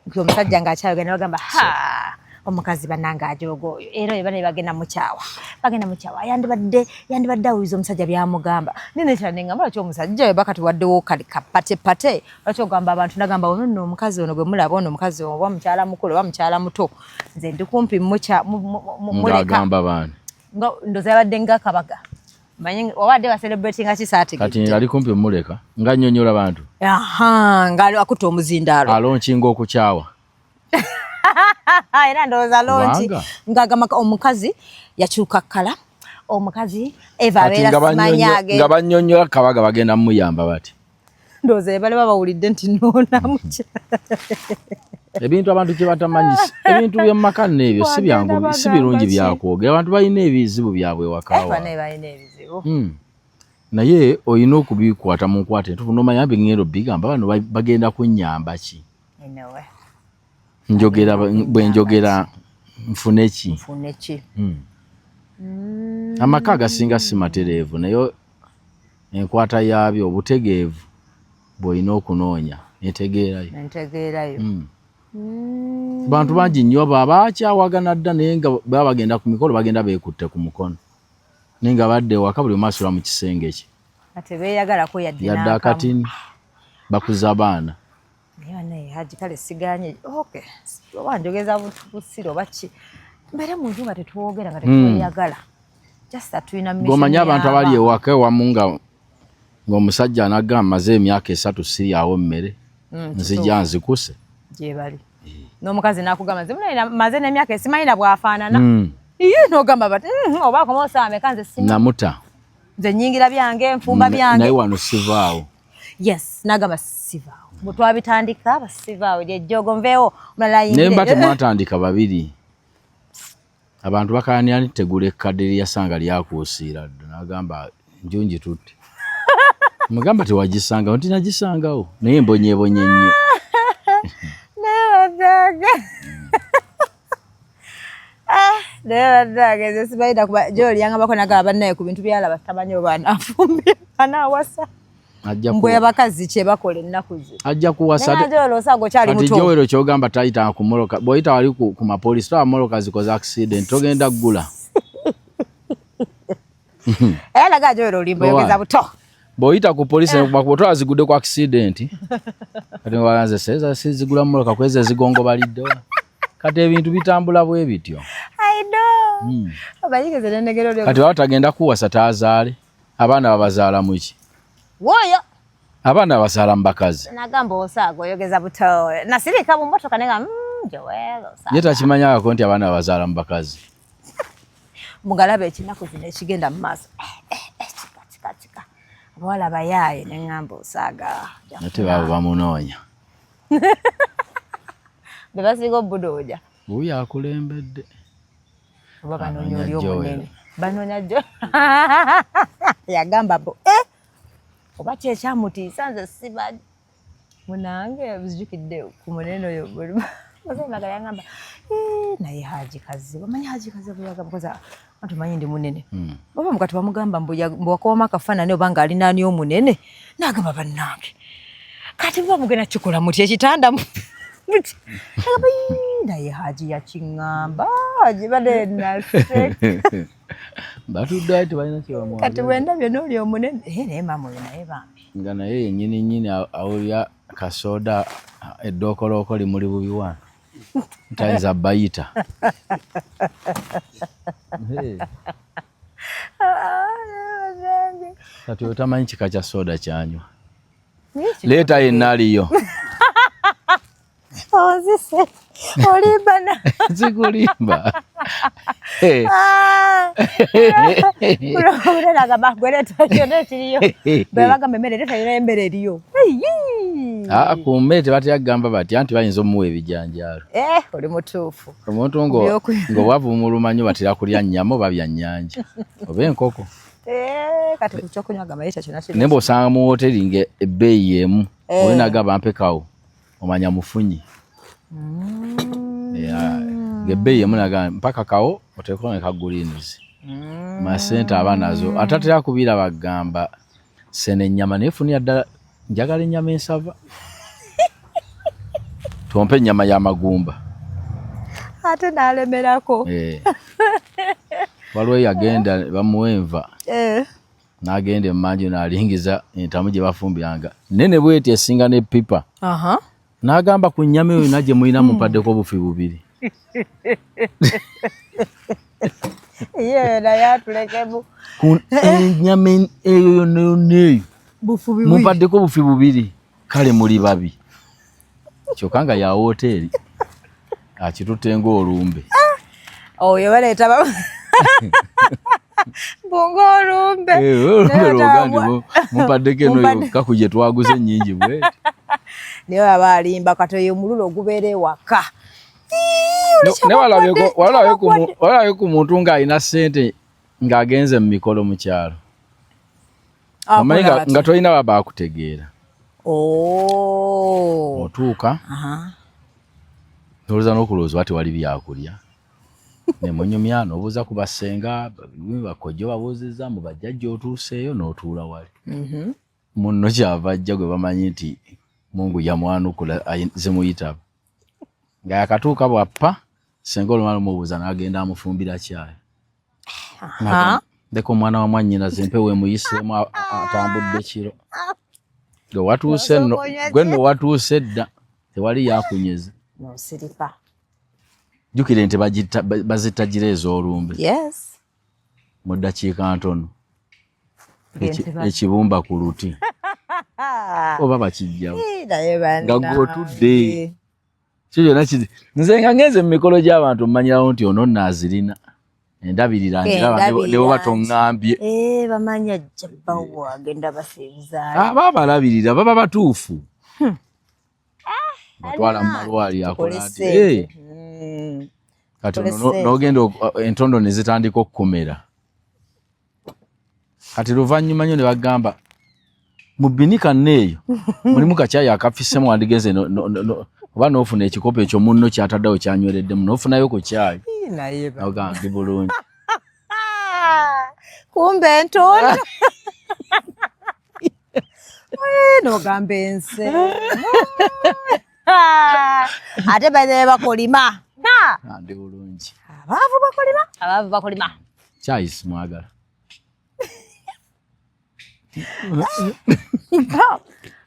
nti omusajja ng'akyayogera ne bagamba, ha, omukazi bannange ajooga oyo, era oyo bane bagenda mukyawa, bagenda mukyawa, yandibadde awuliza omusajja byamugamba. Nene kyala nengamba, lwaki omusajja oyo bakati waddewo kali kapate pate, lwaki ogamba abantu? Nagamba ono nno omukazi ono gwe mulaba, ono omukazi oba mukyala mukulu oba mukyala muto, nze ndi kumpi muleka. Ng'agamba baani? Nga ndoza yabadde nga kabaga, manyi obadde bacelebratinga kisaategedde. Kati ali kumpi muleka nga nnyonnyola bantu. Aha, nga akutte omuzindaalo. Alonkinga okukyawa. Era ndowooza lonki Kubanga? ng'agamba omukazi yakyuka kkala, omukazi Eva Kati abeera nga simanyi nga bannyonnyola kabaga bagenda mumuyamba bati. Ndowooza bali babawulidde nti noona mukyala. Ebintu abantu kye batamanyi, ebintu by'omu maka nno ebyo si byangu, Wagenda si birungi bagamba ki? byakwogera. Abantu balina ebizibu byabwe ewaka. Bane balina ebizibu. Naye olina okubikwata mu nkwata entuufu nomanya bingenda obigamba bano bagenda kunnyamba ki? Anyway, Njogera bwe njogera nfune ki? Nfune ki? Amaka agasinga si matereevu, naye enkwata yaabyo, obutegeevu bw'olina okunoonya, entegeerayo. Entegeerayo. Bantu bangi nnyo babakyawagana dda, naye nga baba bagenda ku mikolo bagenda beekutte ku mukono, naye nga badde ewaka buli omu asula mu kisenge kye. Ate beeyagalako yadde Yadde n'akamu. akatini bakuza baana. Naye banaye, Haji, kale siganye, okay, oba njogeza busiro oba ki, mbeere mu nju nga tetwogera, nga tetweyagala, just that tulina mission. Gomanye abantu abali y'abaana. ewaka ewamu nga ng'omusajja anagamba maze emyaka 3 siryawo mmere, nzija nzikuse. Gye bali n'omukazi n'akugamba nze munaye maze n'emyaka esimanyi na bw'afaanana. Iye, n'ogamba bati oba akoma osaawa meka, nze simanyi." Namuta. Nze nyingira byange, nfumba byange. Naye wano sivaawo. Yes, n'agamba sivaawo, bwe twabitandika basivaawo, gyejjogo nveewo omulala Naye mba ayingire. temwatandika babiri, abantu bakaanira nti tegula ekkadde lyeyasanga lyakuusiira dda, n'agamba njungi tutte. Mugamba tewagisangawo nti nagisangawo naye mbonyebonye nnyo. Naye bannange. Ah, naye bannange nze sibalina kuba Joel yangambako nagamba bannaye ku bintu byalaba tamanyi oba anaafumbira anaawasa. Mbwe abakazi kye bakola ennaku zino. Ajja kuwasa. Naye Joel osanga okyali Kati muto. Joel kyogamba tayita ku mmotoka bw'oyita wali ku mapoliisi tolaba mmotoka zikoze accident togenda ggula. Era naga Joel olimba oyogeza buto. Bw'oyita ku poliisi eh. Bw'otwala zigudde ku accident kati nga nze seza sizigula mmotoka kwezi ezigongobalidde kati ebintu bitambula bwe bityo. I know. Obayigeze nenegero lyo. Kati baba tagenda kuwasa taazaale abaana babazaala mu ki? Woyo. Abaana babazaala mu bakazi. Nagamba osaaga oyogeza buto. Nasirika mu mmotoka nenga Joel osaaga. Ye takimanyako nti abaana babazaala mu bakazi. Mugalaba ekinaku zino ekigenda mu maaso. Kika kika kika. Abawala bayaaye ne ŋŋamba osaaga. Ate baabo bamunoonya. Be basinga obudooja. Wuuyo akulembedde. Oba banoonya oli omunene. Banoonya jo. Yagamba bo oba ki ekyamutiisa nze simanyi. Munange nzijukidde ku munene oyo Maga yangamba naye Haji Kazibwe omanyi Haji Kazibwe yagamba koza anti omanyi ndi munene. Oba mukati bamugamba mbu wakooma akafaananyi oba ng'alina ani omunene n'agamba bannange kati muba mugenda kikola mutya ekitanda agamba naye Haji yakiŋŋamba Haji bade naseka. Batudde awo tebalina kye bamwagala. Kati bwe ndabye n'oli omunene naye maama oyo naye bambi. Nga naye yennyini nnyini awulira kasooda eddookoloko limuli bubi wano. Ntayinza bayita. Kati otamanyi kika kya soda kyanywa. Leeta yenna aliyo. Onzise olimba na. Sikulimba. Agamba gwe leeta kyonna ekiriyo. Bwe bagamba emmere leeta yonna emmere eriyo. Ku mmere tebatera kugamba batya nti bayinza omuwa ebijanjaalo. Oli mutuufu. Omuntu ng'obwavu bumuluma nnyo batera kulya nnyama oba byannyanja oba enkoko. Kati ku kyokunywa gamba leeta kyonna kiriyo. Naye bw'osanga mu wooteri ng'ebbeeyi y'emu oli n'agamba mpekawo omanya mufunyi. Ng'ebbeeyi y'emu n'agamba mpaka kawo oteekeko ne ka greens. Masente aba nazo atatera kubira bagamba sena ennyama naye funira ddala njagala ennyama ensava. Tompe ennyama y'amagumba. Ate n'alemerako. Waliwo eyagenda bamuwa enva. N'agenda emmanju n'alingiza entamu gye bafumbiranga nene bweti esinga n'eppipa. N'agamba ku nnyama eyo yonna gye mulina mumpaddeko obufi bubiri. Ye naye atulekemu. Ku ennyama eyo yonna yonna eyo mumpaddeko obufi bubiri kale muli babi. Kyokka nga ya woteeri akitutte ng'olumbe. Oyo baleeta bunga olumbe. Mumpaddeko eno yokka ku gye twaguze ennyingi bweti. Naye baba alimba kati oyo omululu ogubeera ewaka. Walabe ku muntu ng'alina ssente ng'agenze mu mikolo mu kyalo. Omanyi nga tolina baba akutegeera. Otuuka n'olowooza n'okulowooza oba tewali byakulya. Ne munyumya n'obuuza ku bassenga bakojja obabuuzizza mu bajjajja otuuseeyo n'otuula wali. Munno kyava ajja gwe bamanyi nti Mungu yamwanukula zimuyitaba. Nga yakatuuka bw'appa ssenga olumala omubuuza n'agenda amufumbira kyayi. Ndeka omwana wa mwannyinaze empewo emuyiseemu atambudde kiro. Gwe watuuse nno, gwe nno watuuse dda tewali yakunyeze. N'osirika. Jjukira ente bazitta gira ez'olumbe. Yes. Mu ddakiika ntono. Ekibumba ku luti. Oba bakijjawo. Nga gwe otudde. Kyo kyonna kizi. Nze nga ngenze mu mikolo gy'abantu mmanyirawo nti ono nno azirina. Endabirira njiraba ne bw'oba toŋŋambye. Bamanyi ajja bbawo agenda basinzaayo. Aba abalabirira baba batuufu. Batwala mu malwaliro akola ati. Kati n'ogenda entondo ne zitandika okukumera. Kati luvannyuma nnyo ne bagamba Mu binika nneeyo mulimu kakyayi akafisemu, wandigenze oba n'ofuna ekikopo ekyo munno kyataddewo kyanywereddemu n'ofunayo ku kyayi, ogamba ndi bulungi. Kumbe entondo nogamba ense ate baze bakolima. Ndi bulungi. Abaavu bakolima, abaavu bakolima. Kyayi simwagala.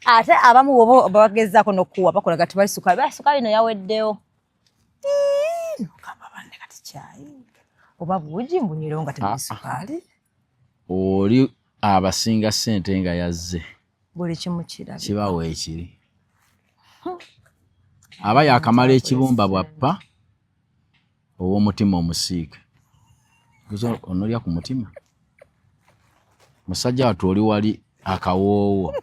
Ate abamu woba bagezaako n'okuwa bakola gati bali sukali, ba sukali no yaweddewo, nogamba banne kati kyayi oba buugi mbunywero nga temuli sukaali. Oli abasinga ssente nga yazze, buli kimu kirabika kibawo ekiri aba yakamala ekibumba bwappa ow'omutima omusiike onolya ku mutima musajja wattu oli wali akawoowo.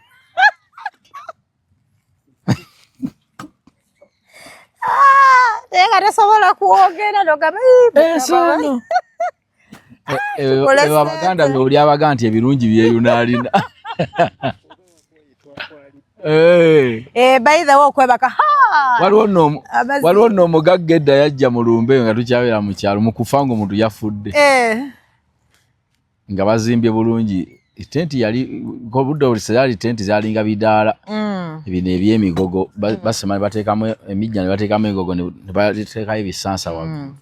Naye nga tasobola kwogera nogamba ensono abaganda beoli abaga nti ebirungi byeyunaalina. By the way, okwebaka waliwo nno omugagga edda yajja mu lumbe nga tukyabeera mu kyalo, mu kufa nga omuntu yafudde nga bazimbye bulungi tenti, yali obudde obuli tenti zalinga bidaala bino ebyemigogo, basema ne bateekamu emijja ne bateekamu engogo ne bateekayo ebisansa waggulu.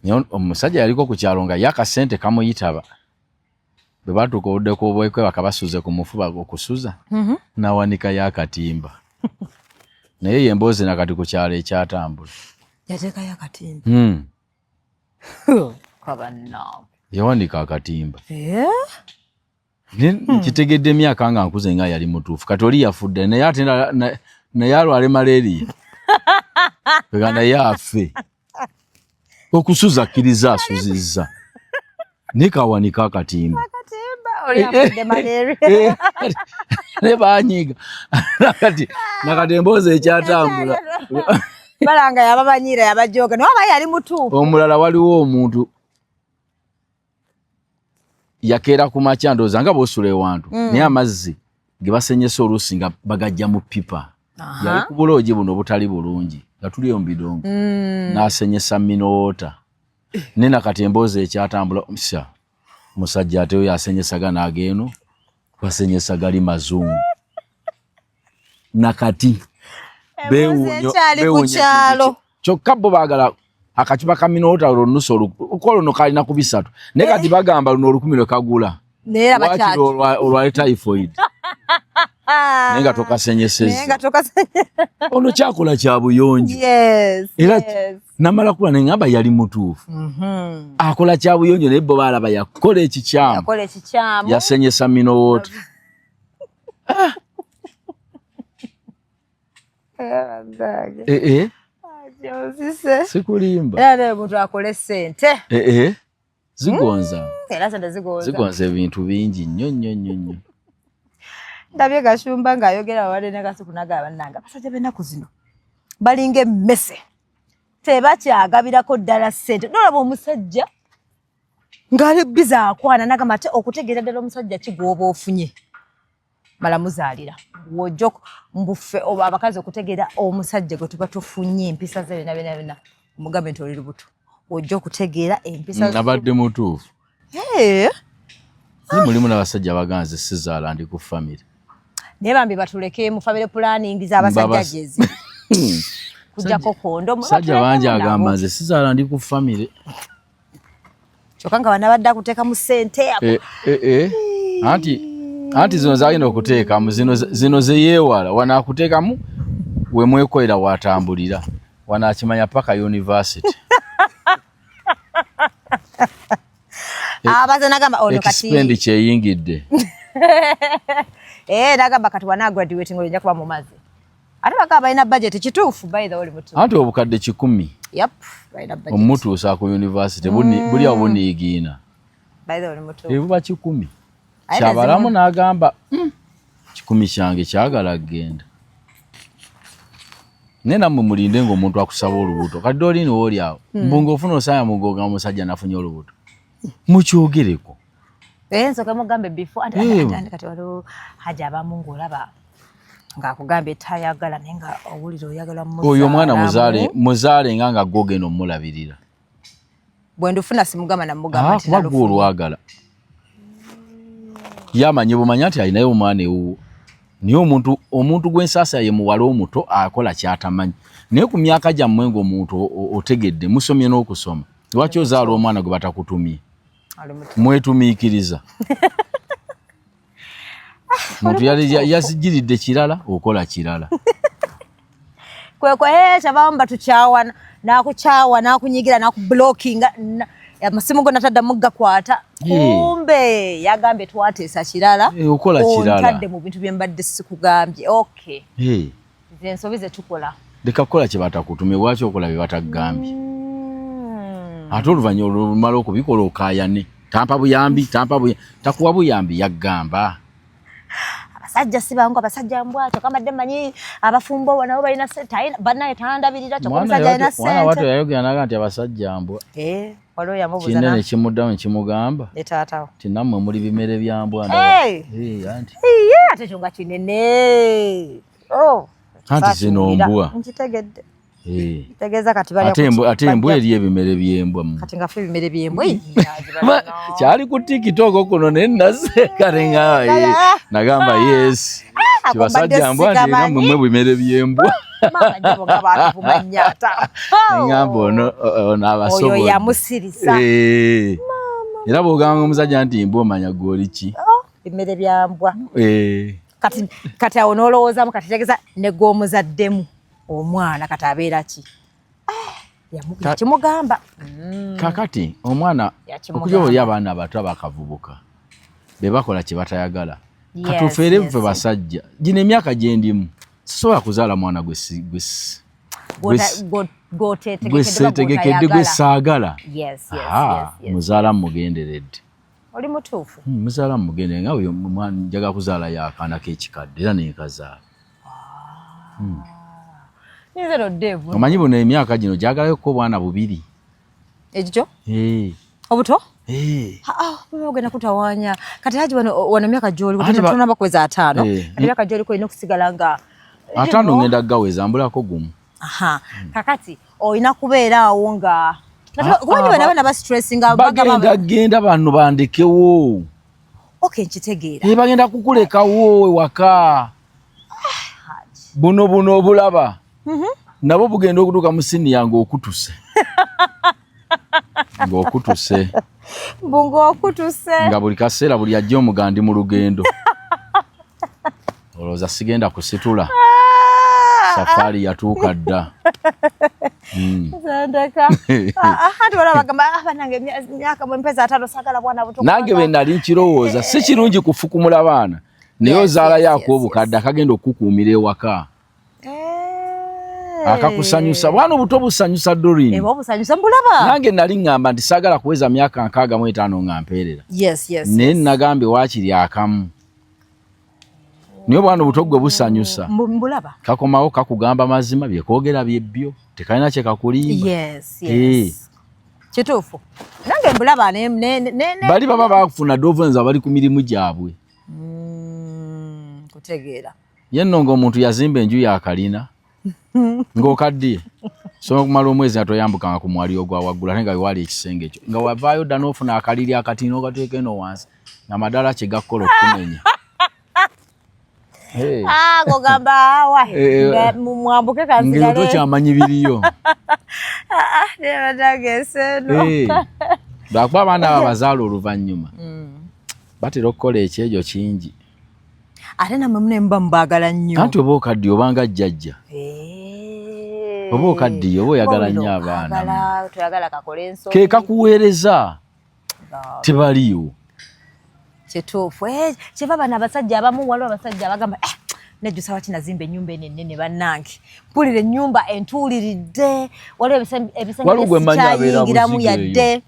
Naye omusajja yaliko ku kyalo nga ye akasente kamuyitaba, bwe batuuka obudde kwobwekwebaka basuze ku mufu okusuza nawanikayo akatimba, naye ye emboozi nakati ku kyalo ekyatambula. Yateekayo akatimba? Kabannaawe. Yawanika akatimba. Nkitegedde emyaka nga nkuze nga yali mutuufu. Kati oli yafudde naye ate naye alwale malaria ega naye afe, okusuza akkiriza asuzizza naye kawanika akatimba. Akatimba, oli afudde malaria. Ne banyiiga nakati nakati emboozi ekyatambula. Balanga yababanyira yabajoga, naye aba yali mutuufu. Omulala waliwo omuntu yakeera ku makya, ndowooza nga bwosula ewantu, naye amazzi ge basenyesa oluusi nga bagajja mu pipa, yali ku buloogi buno obutali bulungi nga tuliyo mu bidongo, n'asenyesa mineral water, naye nakati emboozi ekyatambula sya musajja ate oyo asenyesa gano ageeno basenyesa gali mazungu nakati. Ekyali ku kyalo. Kyokka bo baagala akacupa ka mineral water olunusu olukola luno kalina ku 300, naye kati bagamba luno 1000 lwe kagula. Naye era wakiri bakyaki olwale typhoid naye nga naye tokasenyesezza. Nga tokasenye. Ono kyakola kya buyonjo. Era namala kula neŋŋamba yali mutuufu, akola kya buyonjo, naye bo baalaba yakola ekikyamu. Yakola ekikyamu. Yasenyesa mineral water. Eh, eh, sikulimba. Era naye omuntu akole sente. Eh, eh, zigonza. Era sente zigonza. Zigonza ebintu bingi nnyo nnyo nnyo nnyo. Ndabye Gashumba ng'ayogera babadde ne Kasuku, nagaba bannange abasajja b'ennaku zino balinga emmese, tebakyagabirako ddala ssente. Nolaba omusajja ng'ali biza akwana, nagamba ate okutegeera ddala omusajja ki gw'oba ofunye mala muzaalira wojjo mbuffe oba abakazi okutegeera omusajja gwe tuba tufunye empisa ze byonna byonna byonna, omugambe nti oli lubuto, ojja okutegeera empisa ze. Abadde mutuufu. Naye mulimu n'abasajja abaganze sizaala, ndi ku famire. Naye bambi batuleke mu family planning z'abasajja gyezi kujjako kondomu. Sajja bangi agamba nze sizaala, ndi ku famire. Kyokka nga banabadde akuteekamu ssente. Eh, eh, eh. Anti zino zalina okuteekamu zino zeyeewala, wano akuteekamu wemwekolera watambulira, wano akimanya paka university. Abaze nagamba ono kati expenditure eyingidde. Eh, nagamba kati wana graduating olina kuba mu mazzi, ate bagamba balina budget. Kituufu, by the way, oli mutuufu. Anti obukadde 100 Yep, balina budget. Omutuusa ku university buli awo buniigiina. By the way, oli mutuufu. Ebuba 100. Aye. Kyabalamu n'agamba, 100 kyange kyagala kgenda, naye nammwe mulinde ng'omuntu akusaba olubuto. Kati olini wooli awo mbu ng'ofuna osaya mugoga omusajja nafunye olubuto, mukyogereko. Eh, nsooke mugambe before anti kati waliwo haja abamu ng'olaba ng'akugambye tayagala naye nga owulira oyagala oyo omwana muzaale muzaale nga nga gwogenda omulabirira. Bwe ndufuna simugamba namugamba nti kuba gwe olwagala yamanyi bumanya nti alinayo omwana ewuwo, naye omuntu gwensaasa ye muwala omuto akola kyatamanyi, naye ku myaka gyammwe ng'omuntu otegedde musomye n'okusoma, lwaki ozaala omwana gwe batakutumye? Mwetumiikiriza muntu yazijiridde kirala okola kirala. Kwekwe kyabamu batukyawa, nakukyawa, nakunyigira, nakublockinga, amasimu go nataddamu gakwata. Kumbe yagambye twateesa kirala, okola kirala, ontadde mu bintu bye mbadde sikugambye. Okay, nze ensobi ze tukola. Leka kukola kye batakutumye, lwaki okola bye batagambye? Ate oluvannyuma olumala okubikola okaayane, tampa buyambi, tampa buyambi, takuwa buyambi yaggamba. Abasajja si bangu, abasajja mbwatyo kambadde mmanyi abafumbo nabo balina ssente, bannaye tandabirira, kyokka omusajja alina ssente. Mwana yayogera naga nti abasajja mbwa. Waliwo yamubuuza kinene kimuddamu kimugamba ne taatawo nti nammwe muli bimere bya mbwa. Anti ate ekyo nga kinene. Anti zino mbwa. Nkitegedde. Tegeeza kati bali ate embwa eri ebimere by'embwa. Kati nga ffe ebimere by'embwa. Kyali ku TikTok kuno naye naseka ne nga nagamba yes. Kibasajja mbwa nti nammwe mwe bimere by'embwa. Ngamba ono abasobola. Oyo yamusirisa. Era bw'ogamba omusajja nti mbwa omanya gw'oli ki? Bimere bya mbwa. Kati awo n'olowoozaamu kati tegeeza ne gw'omuzaddemu omwana kati abeera ki? Yakimugamba. Kakati omwana okujja oli abaana abato abakavubuka be bakola kye batayagala. Katufeere ffe basajja gino emyaka gye ndimu sisobola kuzaala mwana gwe seetegekedde gwe saagala. Muzaala mugenderedde. Oli mutuufu. Muzaala mugenderedde nga oyo njagala kuzaala y'akaana k'ekikadde era nenkazaala. Omanyi buno emyaka gino gyagalayo ko obwana bubiri. Ekyo? Obuto? Ogenda kutawaanya. Kati Haji wano emyaka gy'oliko tonaba kuweza 5. Kati emyaka gy'oliko olina okusigala nga 5 ngenda gaweza mbulako gumu. Kakati olina kubeera awo nga kuba bano abaana ba stressinga bagenda genda bano bandekewo. Okay, nkitegeera. Bagenda kukulekawo ewaka. Buno buno obulaba nabo bugenda okutuuka mu siniya ng'okutuse. Ng'okutuse. Mbu ng'okutuse. Nga buli kaseera buli ajja omugandi mu lugendo. Olowooza sigenda kusitula. Safaari yatuuka dda. Sendeka. Anti waliwo abagamba bannange emyaka bwe mpeza 5 saagala bwana buto. Nange bwe nali nkirowooza si kirungi kufukumula baana. Naye ozaalayo ak'obukadde akagenda okukuumira ewaka. Akakusanyusa bwana obuto busanyusa Doreen. Obusanyusa mbulaba. Nange nali ngamba nti saagala kuweza myaka 65 nga mpeerera. Yes. Naye nagambye waakiri akamu. Naye obwana obuto gwe busanyusa. Mbulaba. Kakomawo kakugamba mazima byekoogera byebbyo tekalina kye kakulimba. Yes. Kituufu. Nange mbulaba ne bali baba bakufuna dovenza bali ku mirimu gyabwe. Kutegeera. Ye nno ng'omuntu yazimba enju ya kalina ng'okaddiye so okumala omwezi nga toyambukanga ku mwaliiro gwa waggulu ate nga wewaali ekisenge ekyo nga wavaayo dda n'ofuna akaliri akatini n'okateeka eno wansi nga madala kye gakukola okukumenya. Ng'ogamba awa mwambuke kansigale. Ng'eyo tokyamanyi biriyo. Lwakuba abaana abo abazaala oluvannyuma batera okukola ekyejo kingi. Ate nammwe mune muba mubaagala nnyo. Anti oba okaddiye obanga jjajja. Oba okaddiye oba oyagala nnyo abaana. Toyagala kakole ensobi. Ke kakuweereza tebaliiwo. Kituufu. Kyeva bano abasajja abamu waliwo abasajja abagamba nejjusa lwaki nazimba ennyumba eno ennene bannange. Mpulira ennyumba entuuliridde. Waliwo ebisenge sikyayingiramu yadde.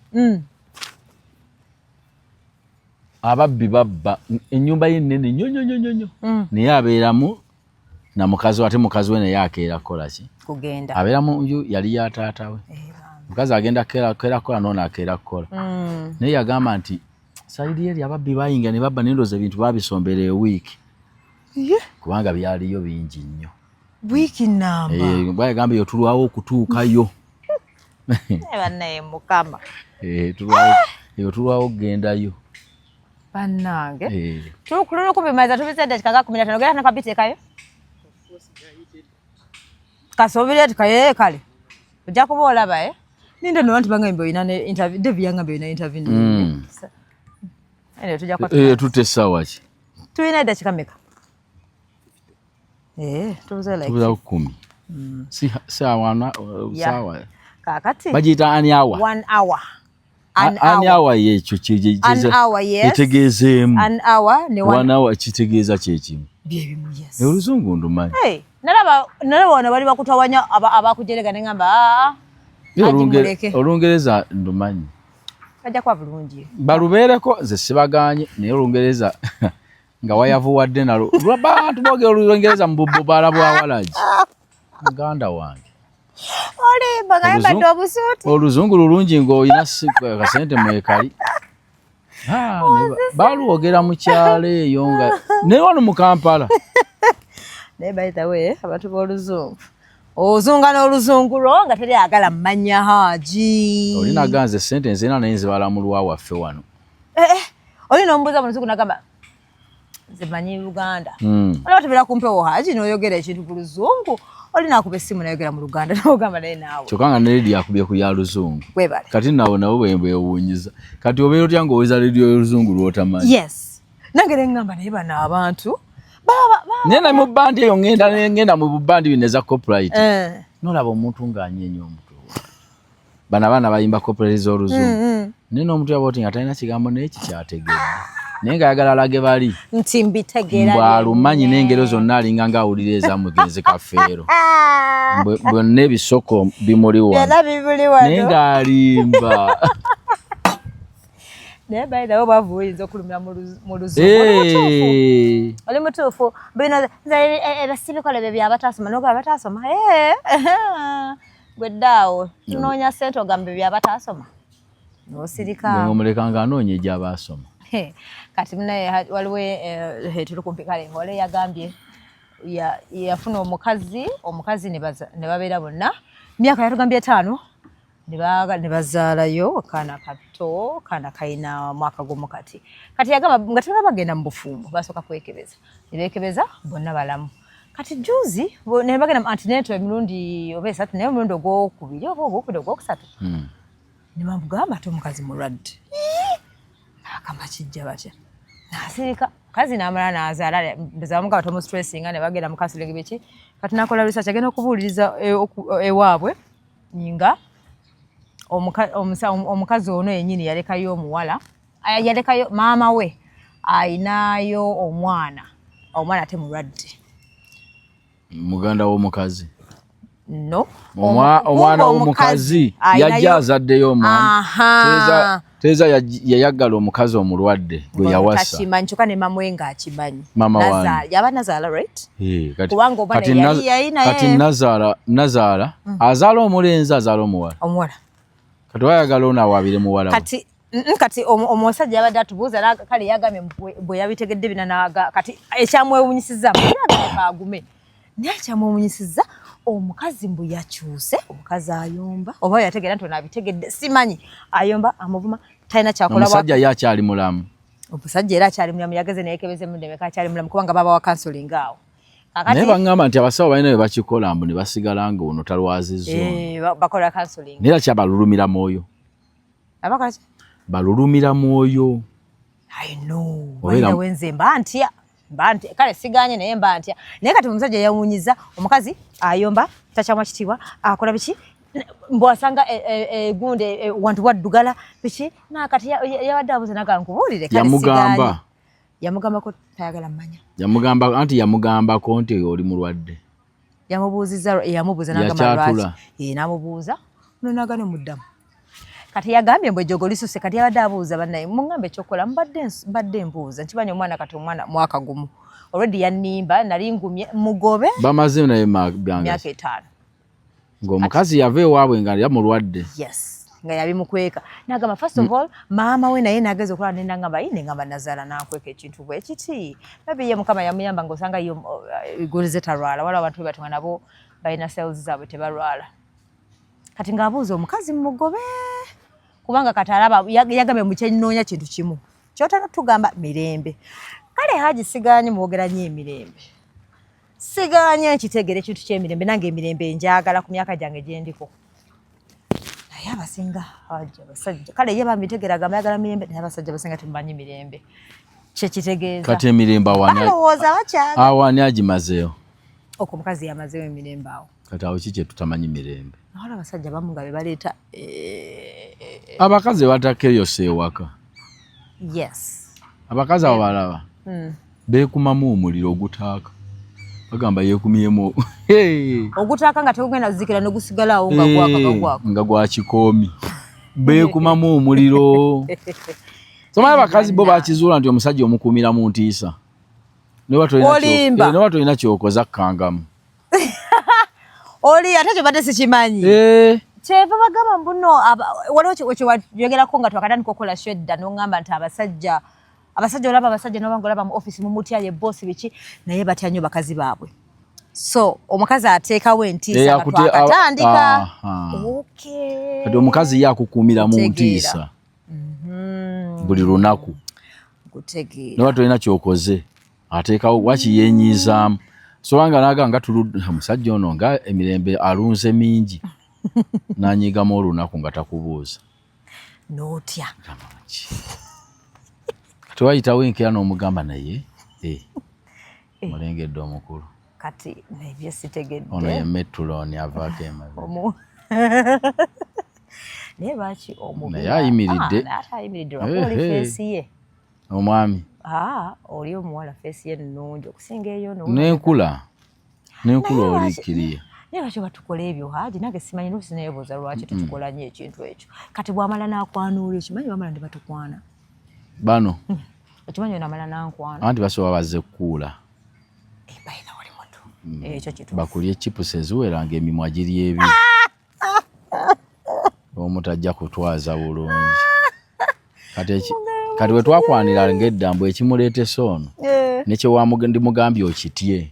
Ababbi babba ennyumba ye nnene nnyo nnyo nnyo nnyo. Naye abeeramu na mukazi we ate mukazi we naye akeera kukola ki? Kugenda. Abeera mu nju yali ya taata we. Mukazi agenda keera kukola n'ono akeera kukola. Naye yagamba nti Side eri ababbi bayingira ne babba, nendooza ebintu babisombera ewiiki, kubanga byaliyo bingi nnyo. Wiiki namba. Eh, bayagamba eyo tulwawo okutuukayo. Bannaye Mukama. Eh, eyo tulwawo okugendayo. Bannange. Eh. Tukululukubimaza tubise eddakiika nga 15, ogenda nakabiteekayo kasoobire ti kaye kale ojja kuba olaba eh? Ninda no anti bangambye olina ne interview, Devi yangambye olina interview. Anyway, tujja kuba Eh, tutte essaawa ki? Tulina eddakiika meka? Eh, tubuze like Tubuzako 10. Si saawa na saawa. Kaakati Bagiyita ani hour? One hour. An Ani hour. hour yekyo An hour, yes. etegeeza emu. An hour ne one. One hour kitegeeza kyekimu. Byebimu, yes. Oluzungu ndumanyi. Hey, nalaba wano bali bakutawanya abakujerega ne ngamba aa. Naye Haji muleke. Olungereza ndumanyi. Kajja kuba bulungi. Balubeereko, nze sibaganye, naye olungereza nga wayavuwadde nalwo, bantu boogera olungereza mu bubaala bwa walagi, muganda wange. Olimba nga yambadde obusuuti. Oluzungu lulungi ng'olina kasente mwekali. Ah, ne balwogera mu kyalo eyo nga naye wano mu Kampala. Naye by the way, abantu b'oluzungu, ozunga n'oluzungu lwo nga teri ayagala mmanya, Haji. Olina ganze sente nzina naye nzibala mu lwa waffe wano. Eh, eh, oli n'omubuuza mu luzungu nagamba nze manyi Luganda. Olaba tubeera ku mpewo, Haji, n'oyogera ekintu ku luzungu, oli naakuba essimu nayogera mu Luganda, n'ogamba naye naawe. Kyokka nga ne rediyo akubye ku ya luzungu. Webale. Kati nawo nabo bwewuunyiza, kati obeera otya ng'oweza rediyo y'oluzungu lw'otamanyi? Yes, nange ne ŋŋamba naye bano abantu baba Naye ne mu bandi eyo ngenda mu bandi bino eza copyright, nolaba omuntu ng'anyeenya omutwe. Bano abaana bayimba copyright z'oluzungu, naye n'omuntu yaba oti nga talina kigambo naye kikyategedde, naye ng'ayagala alage bali nti mbitegeera. Mbwalumanyi n'engero zonna, alinga ng'awulira eza mugenzi Kafeero. Bwonna ebisoko bimuli wano. Byonna bibuli Naye wano. ng'alimba. Naye by the way, obwavu buyinza okulumira mu luzungu. Oli mutuufu. Eh. Oli mutuufu. Bino nze ebyo sibikola, ebyo byabatasoma, noga abatasoma. Eh, gwe ddaawo tunoonya ssente, ogamba ebyo byabatasoma n'osirika. Ng'omuleka ng'anoonya egy'abaasoma. He, kati munaye waliwo tuli kumpi kale ng'ole yagambye yafuna omukazi ne babeera bonna myaka yatugambye 5, ne bazaalayo akaana kato, kaana kalina mwaka gumu kati. Kati yagamba nga tebana bagenda mu bufumbo basooka kwekebeza, ne beekebeza bonna balamu. Kati juzi ne bagenda antenatal emirundi oba esatu, naye omulundi ogwokubiri oba ogwokubiri ogwokusatu ne bamugamba ate omukazi mulwadde. Agamba kijja batya, nasirika. Mukazi n'amala n'azaala, ndoza bamugamba tomustressinga, ne bagenda mu counseling biki. Kati nakola research, agenda okubuuliriza ewaabwe nga omukazi ono yennyini yalekayo omuwala, yalekayo maama we ayinayo omwana, omwana ate mulwadde. Muganda w'omukazi? No. Omwana Kumbe w'omukazi ayinayo- yajja azaddeyo omwana. Aha. Teeza yayagala omukazi omulwadde gwe yawasa. Takimanyi, kyokka ne mama we ng'akimanyi. Mama wani? Yaba nazaala, right? Eh, Kubanga oba kati naye yali naye- kati nazaala azaala omulenzi, azaala omuwala? Omuwala. Kati wayagala ono awaabire muwala we. Kati omusajja yabadde atubuuza kale yagambye bwe yabitegedde bina naga kati ekyamwewunyisiza agume, naye ekyamwewunyisiza omukazi mbu yakyuse, omukazi ayomba, oba yategeera nti ono abitegedde simanyi, ayomba, amuvuma, talina kyakola. Omusajja ye akyali mulamu? Omusajja era akyali mulamu, yageze neyekebeza emirundi emeka, akyali mulamu, kubanga baba wa counseling awo. Kakati Naye baŋŋamba nti abasawo balina bye bakikola mbu ne basigala nga ono talwazizza ono. Eh, bakola counseling. Naye era kyabalulumira mwoyo. Abakola ki? Balulumira mwoyo. I know. Obeera- By the way, nze mba ntya. Mba ntya. Kale siganye naye mba ntya. Naye kati omusajja yawunyiza, omukazi ayomba, takyamwa kitiibwa, akola biki? Mbu asanga gundi wantu waddugala biki? Nakati yabadde abuuza naga nkubuulire kale Yamugamba. siganye. Yamugambako tayagala mmanya. Yamugamba anti yamugambako nti oli mulwadde. Yamubuuzizza, yamubuuza n'agamba Yakyatula. lwaki. Eh, n'amubuuza no n'agaana omuddamu. Kati yagambye mbu ejjogo lisuse. Kati yabadde abuuza bannaye, muŋŋambe ekyokukola, mbadde mbuuza nkimanyi omwana kati omwana mwaka gumu already yannimba, nali ngumye mugobe. Bamaze naye byanga Myaka 5. Ng'omukazi yava ewaabwe nga era mulwadde. Yes. Nga yabimukweka nagamba first of all maama we naye nageza okulaba nenda ngamba yine ngamba nazaala nankweka ekintu bwe kiti, maybe ye Mukama yamuyamba ng'osanga ye egolize talwala. Waliwo abantu bwe nga nabo balina cells zaabwe tebalwala. Kati ng'abuuza omukazi mugobe kubanga kati alaba yagambye mukyenoonya kintu kimu kyotera tugamba mirembe. Kale Haji, siganye mwogera nnyo emirembe, siganye nkitegera ekintu ky'emirembe, nange emirembe njagala ku myaka gyange gyendiko, naye abasinga Haji abasajja, kale ye bamitegera agamba ayagala mirembe, naye abasajja abasinga temumanyi mirembe kyekitegeeza. Kati emirembe awani? Balowooza bakyaga. Awani agimazeewo? Okwo omukazi yamazeewo emirembe awo. Kati awo ki kyetutamanyi mirembe? Waliwo abasajja bamu nga be baleeta Abakazi batakeyosa ewaka. Abakazi abo balaba beekumamu omuliro ogutaaka, bagamba yeekumyemu. Hey! Ogutaaka nga tegugenda zikira ne gusigala awo nga gwaka nga gwaka. Nga gwa kikoomi, beekumamu omuliro. Somaye abakazi bo bakizuula nti omusajja omukuumira mu ntiisa. Olimba. Newa tolina kyokoza kkangamu. Oli ate kyobadde sikimanyi. Kyeva bagamba mbuno waliwo kyewayogerako nga twakatandika okukola show edda, n'oŋŋamba nti abasajja olaba abasajja nobanga olaba mu office mumutya ye boss biki, naye batya nnyo bakazi baabwe, so omukazi ateekawo entiisa nga twakatandika. Okay. Kati omukazi ye akukuumira mu Ntegeera. ntiisa buli lunaku. Nkutegeera. Noba tolina kyokoze ateekawo waki yenyiizaamu, sobanga naga nga omusajja ono nga emirembe alunze mingi, nanyigamu olunaku nga takubuuza. N'otya. Gamba ki? Kati wayitawo enkeera n'omugamba naye mulengedde omukulu. Kati nebye sitegedde. Ono ye metuloni avaako emabega. Naye lwaki omubi? Naye ayimiridde. Ah, naye ate ayimiridde lwakuba oli face ye. Omwami. Ah, oli omuwala face ye nnungi okusinga eyo no. Nenkula nenkula. Naye oli kiriya. Naye lwaki batukola ebyo, Haji? Nange simanyi, luusi neyebuuza lwaki tutukola nnyo ekintu ekyo. Kati bwamala n'akwana oli, okimanyi bamala ne batukwana? Bano. Okimanyi ono amala n'ankwana? Anti basobola bazze kukuula. Eh, by the way, oli muto, ekyo kituufu. Bakulye chipusi eziwera nga emimwa giri ebi, omu tajja kutwaza bulungi. Kati bwe twakwanira ng'edda mbu ekimuleetesa ono nekyewandimugambye okitye,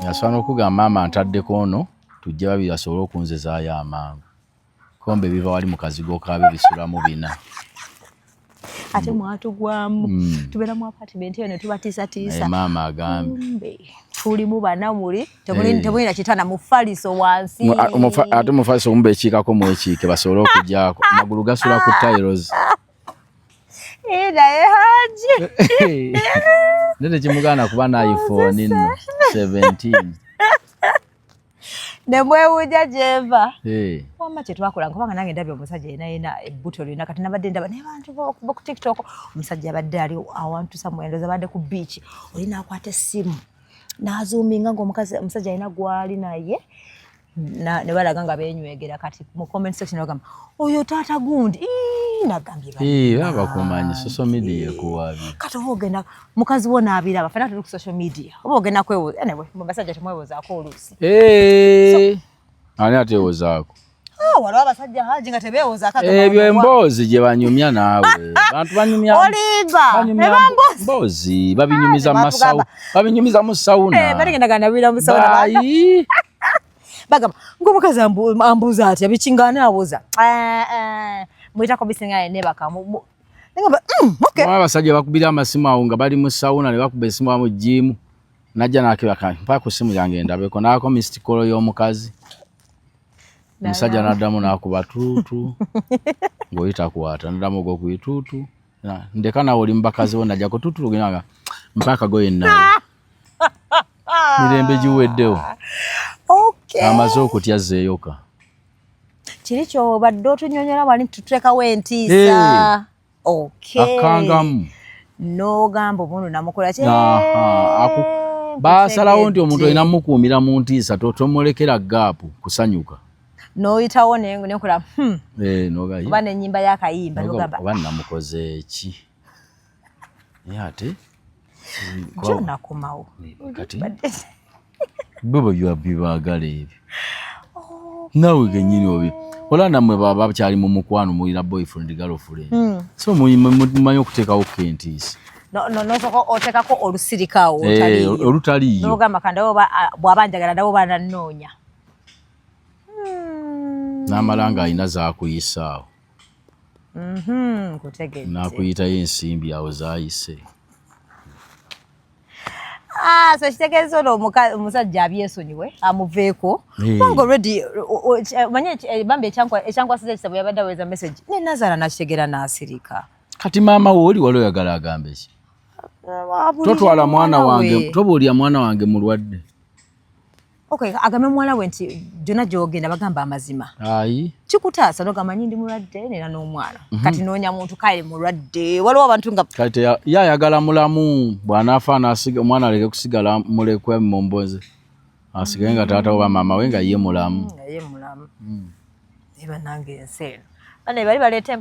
yasobola n'okugamba maama ntaddeko ono tujje babiri asobole okunzezaayo amangu, kombe biva wali mu kazigo kaabyo bisulamu bina. Ate mwatugwamu, tubeera mu apartment eyo ne tubatiisatiisa. Naye maama agambye. Kumbe tulimu bana muli temulina kitanda, mufaliso wansi. Ate mufaliso mubekiikako mwekiike basobole okugyako amagulu gasula ku tiles. Eh, naye Haji. Naye tekimugaana kuba na iPhone nno 17. Ne mwewuunya gyeva. Eh. Wamma kyetwakola kubanga nange ndabye omusajja yena yena ebbuto lina. Kati nabadde ndaba naye bantu bo ku TikTok, omusajja abadde ali awantu somewhere, ndowooza abadde ku beach, oli n'akwata essimu n'azoominga ng'omukazi omusajja alina gwali naye ne balaga nga beenywegera. Kati mu comment section bagamba oyo taata gundi. Ii, nagambye Eh, baba bakumanyi social media ekuwabye. Kati oba ogenda mukazi wo n'abiraba, fena tuli ku social media, oba ogenda kwewoza. Anyway, mu basajja temwewozaako oluusi. Eh, ani atewozaako? Ah, waliwo abasajja, Haji, nga tebeewozaako. Ebyo emboozi gye banyumya naawe, bantu banyumya. Olimba. Banyumya. Eba mboozi. Mboozi babinyumiza mu Ah, masawu, babinyumiza mu sauna. Eh, baligenda nabira mu sauna. Bayi. Bagamba ng'omukazi ambuuza atya biki nga anaawoza. Eh, eh, muyitako bisinga nebaka. Nengamba, okay. Waba abasajja bakubira amasimu awo nga bali mu sauna, ne bakuba esimu awo mu gym, najja nakebaka mpa ku simu yange ndabeko naako missed call y'omukazi. Omusajja n'addamu n'akuba tuutu ng'oli takwata, n'addamu ogwokubi tuutu. Ndeka naawe oli mu bakazi bo, najjako tuutu lugenda nga mpa akagoye nawe, mirembe giweddewo. Amaze okutya zeeyoka. Kiri kyobadde otunyonyola wali tuteekawo entiisa. Okay. Akkangamu. N'ogamba omuntu namukola ki? Aha, basalawo nti omuntu olina mukuumira mu ntiisa, tomulekera gaapu kusanyuka. N'oyitawo nenkola Eh, noga, oba n'ennyimba y'akayimba noga, n'ogamba oba namukoze ki, naye ate jo nakomawo. Kati bo bwe bibaagala ebyo naawe gennyini obi Ola nammwe baba bakyali mu mukwano, mulina boyfriend, girlfriend, so mumanyi okuteekawo kentiisi. Nosooka oteekako olusirika awo. Eh, olutaliiyo. Olutaliiyo. N'ogamba kandabe oba bw'aba njagala, ndabe oba anannoonya. N'amala ng'alina zaakuyisaawo. Nkutegedde. N'akuyitayo ensimbi awo zaayise. Ah, so kitegeeza ono omusajja abyesonyiwe, amuveeko. Kubanga already omanyi bambi ekyankwasiza ekitabo, yabadde aweza message ne nazaala nakitegeera n'asirika. Kati maama wo oli wali oyagala agambe ki? Abuulire Totwala mwana muwala wange. we. Tobuulira mwana wange mulwadde. Okay, agambe muwala we nti gyonna gy'ogenda bagamba amazima. Ayi. Kikutaasa nogamba nyi ndi mulwadde nera n'omwana. Kati noonya muntu kale mulwadde, waliwo abantu nga Kati ye ayagala mulamu, bw'anaafa anasiga omwana aleke kusigala mulekwe mumboze, asigale nga taata oba maama we nga ye mulamu. Nga ye mulamu. Naye bannange, ensi eno, bane bali baleeta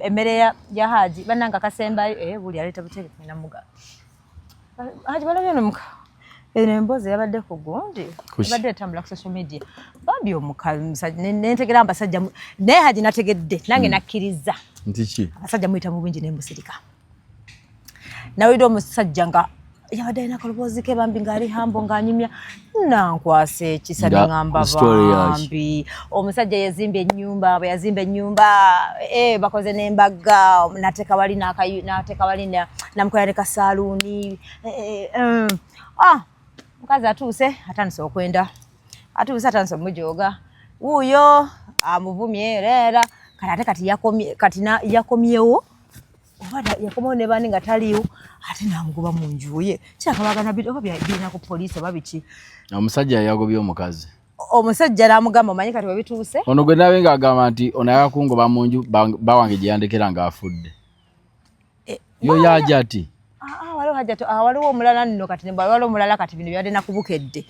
emmere ya Haji. Bannange, akasembayo, buli aleeta buteeke namuga Haji balabye ono muka eno emboozi yabadde ku gundi. Kuki? Ebadde etambula ku social media. Bambi omukazi musajja nentegera abasajja naye Haji nategedde nange nakkiriza. Nti ki? Abasajja muyita mu bungi nemusirika. Nawulidde omusajja nga yabadde alina akaloboozi ke bambi, ng'ali hambo, ng'anyumya, nankwasa ekisa. Neŋŋamba Story yaki? Bambi omusajja yezimbye ennyumba. Bwe yazimba ennyumba, bakoze n'embaga, nateeka wali nateeka wali namukolera ne kasaaluuni. Ah, mukazi atuuse atandise okwenda, atuuse atandise omujooga, wuuyo amuvumye leera. Kati ate kati yakomye, kati yakomyewo oba yakomawo ne bani nga taliiwo, ate namugoba mu nju ye. Kyakabagana oba birina ku poliisi oba biki. Omusajja yagobye omukazi. Omusajja n'amugamba, omanyi kati webituuse. Ono gwe nabe ng'agamba nti ono ayakungoba mu nju bawange gye yandekera ng'afudde. Yo yaja ati Ah, ah, waliwo hajja waliwo omulala nno kati waliwo omulala kati bino byadde nakubukedde.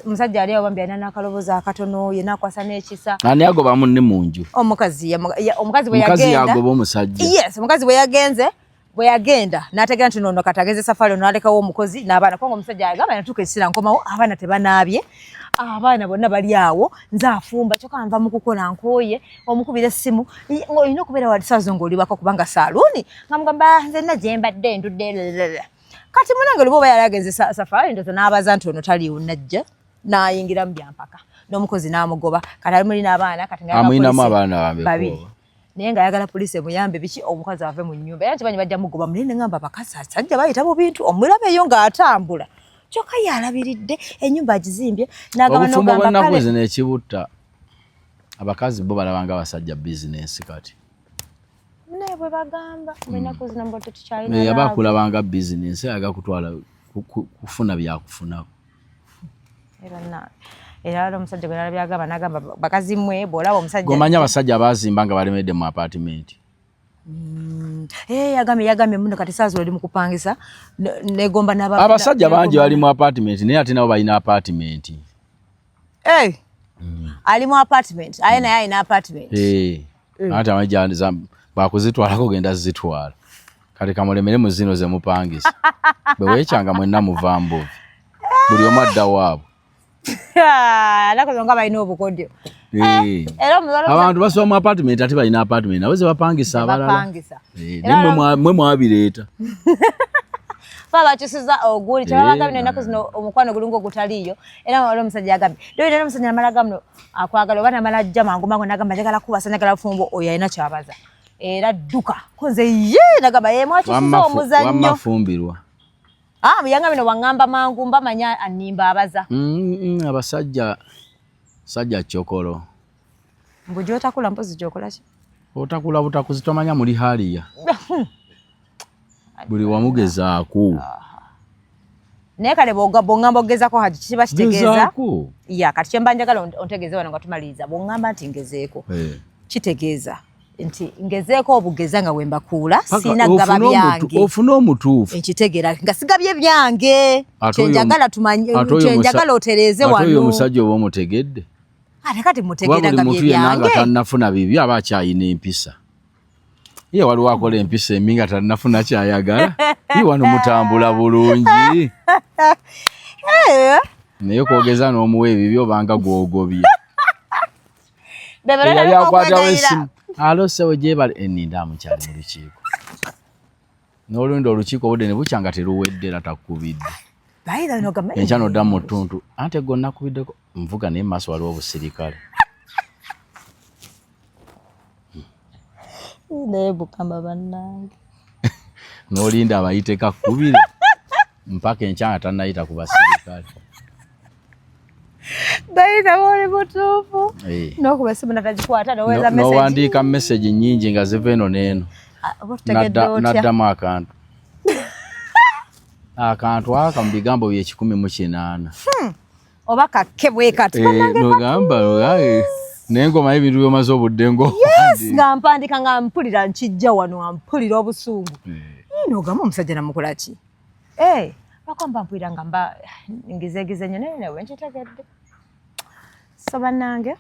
Omusajja ali awo bambi alina n'akaloboozi akatono, yenna akwasa n'ekisa. Ani agoba munne mu nju? Omukazi omukazi bwe Omukazi yagenda. yagoba omusajja? Yes, omukazi bwe yagenze, bwe yagenda n'ategeera nti nono kati agenze safari ono, n'alekawo omukozi n'abaana, kubanga omusajja agamba natuuka ekiseera nkomawo abaana tebanaabye, abaana bonna bali awo, nze afumba, kyokka nva mu kukola nkooye. Omukubira essimu, ng'olina okubeera wali saazo ng'oli waka kubanga saaluuni, nga mugamba, "Ah, nze nna gye mbadde ndudde lelelele." Kati munange luba oba yali agenze safari ndoza n'abaza nti ono taliiwo, najja n'ayingira mu byampaka n'omukozi n'amugoba. Kati ali muli n'abaana kati nga ayagala Amulinamu poliisi. Abaana bameka? Babiri. Oba? Naye ng'ayagala poliisi emuyambe biki, omukazi ave mu nnyumba, era nkimanyi bajja mugoba. Naye neŋŋamba abakazi asajja bayita mu bintu, omulabe eyo ng'atambula, kyokka ye alabiridde ennyumba agizimbye n'agamba Obufumbo n'ogamba bw'ennaku kale zino ekibutta, abakazi bo balabanga abasajja bizinensi kati. Naye bwe bagamba mu ennaku zino mbo tetukyalina Eh, aba love. akulabanga bizinensi, ayaga kutwala kufuna byakufunako. Era era waliwo omusajja gwe nalabye agamba, n'agamba bakazi mmwe bw'olaba omusajja Gomanyi abasajja abazimba nga balemedde mu apartment. Eh, yagambye muno kati saazi oli mu kupangisa negomba Abasajja bangi bali mu apartment, naye ate nabo balina apartment. Eh, ali mu apartment aye naye alina apartment. Eh, ate amajja bakuzitwalako genda zitwala, kati kamulemere mu zino zemupangisa, bwe weekyanga mwenna muva mbuvi, buli omu adda waabwe. Ennaku zino nga balina obukodyo. Eh. Era omuwala Abantu basuba mu apartment ate balina apartment nabo zebapangisa abalala. Bapangisa. Eh, naye mwe mwabireeta. Fa bakyusiza oguli kyebabagambye bino ennaku zino, omukwano gulinga ogutaliiyo. Era waliwo omusajja yagambye lero era omusajja namala gamuno akwagala oba namala ajja mangu mangu nagamba njagala kubasa, njagala bufumbo, oyo alina kyabaza era dduka ko nze ye nagamba ye mwakyusiza omuzannyo. Wamma fumbirwa. Ah, yanga bino waŋŋamba mangu mba manya annimba abaza. Abasajja sajja kyokolo. Mbu gyotakula mpozi gyokola ki? Otakula butakuzi, tomanya muli haliya buli wamugezaako. Naye kale bw'oŋŋamba ogezako Haji, kiba kitegeeza Gezaako. Ya kati kyemba njagala ontegeeze wano nga tumaliriza, bw'oŋŋamba nti ngezeeko, Eh. kitegeeza nti ngezeeko obugeza nga bwe mbakuula Paka sirina gaba ofune byange. Ofune omutuufu. Nkitegeera nga sigabye byange. Ate oyo Kyenjagala tumanye, ate oyo kyenjagala otereeze ate oyo wano. omusajja oba omutegedde. Ate kati Kuba mutegeera buli nga muntu bye yenna nga byange. tannafuna bibi aba akyayina empisa ye. Waliwo akola empisa embi nga tannafuna kyayagala. Ye wano mutambula bulungi. Eh, Naye kwogeza n'omuwa ebibi obanga gwogobye. Eyali akwatawo essimu, alo ssebo, gyebale, eninda mukyali mu lukiiko. N'olundi olukiiko obudde ne bukya nga teruwedde era takubidde. Enkya nodda mu ttuntu, ante gwe nakubiddeko nvuga, naye maaso waliwo obusirikale. Naye Bukama bannange. N'olinda abayiteko akkubire mpaka enkya nga tannayita ku basirikale. Bayita oli mutuufu. Eh. N'okuba essimu natagikwata, noweereza message. N'owandiika message nnyingi nga ziva eno n'eno. Ah, oba tutegedde otya? N'addamu akantu aka mu bigambo bye 108. Oba kakke bwe kati. Eh, nogamba naye ng'omanyi ebintu by'omaze obudde ngo Yes, nga mpandika nga mpulira nkijja wano, nga mpulira obusungu. Nogamba omusajja namukola ki? Eh, bakwamba mpulira nga mba ngizegize nnyo, naye nawe nkitegedde. So bannange,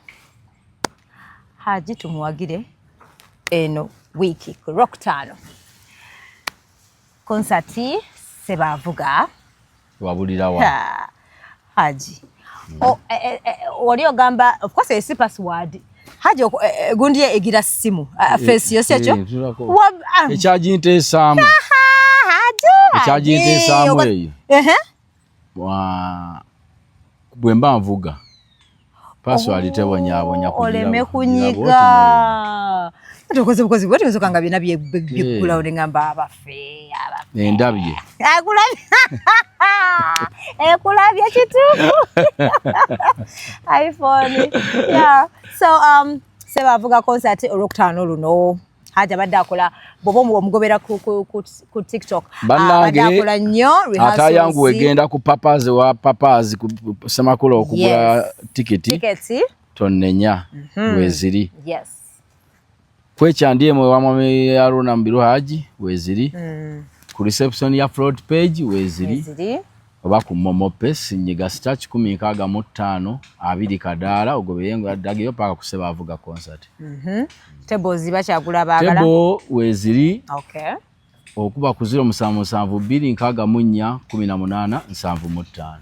Haji tumuwagire eno wiiki ku Lwokutaano, konsati Sebaavuga. Wabulirawa? Ha, Haji, oli ogamba of course esi password Haji gundi ye egira simu, face yo, si ekyo? Eh, tulako. Ah, Ekyaginteesaamu Haji, ekyaginteesaamu eyo bwe mba nvuga, password tebonyaabonya. Oleme kunyiga. Ate okoze bukozi bwe tuyinza nga byonna byeggulawo ne ngamba abaffe, abaffe. Endabye. Akulabye, ekulabye kituufu, iPhone, yeah. So Sebavuga concert olwokutaano luno. Haji abadde akola, bwoba omugobera ku TikTok, Bannange, abadde akola nnyo rehearsals. Atayanguwa, egenda ku Papazi wa Papazi ku Semakula okugula tikiti. Tiketi. Tonnenya, weziri. Kwekyandi ewa mwami Aruna Mubiru Haji weziri, ku reception ya front page weziri, Eziri. oba ku MoMo Pay, nyiga *165 20 kadaala, ogoberere nga ddageyo paka ku Sebaavuga concert. Tables bakyagula baagala. Table weziri. Okuba ku 077 264 18 75.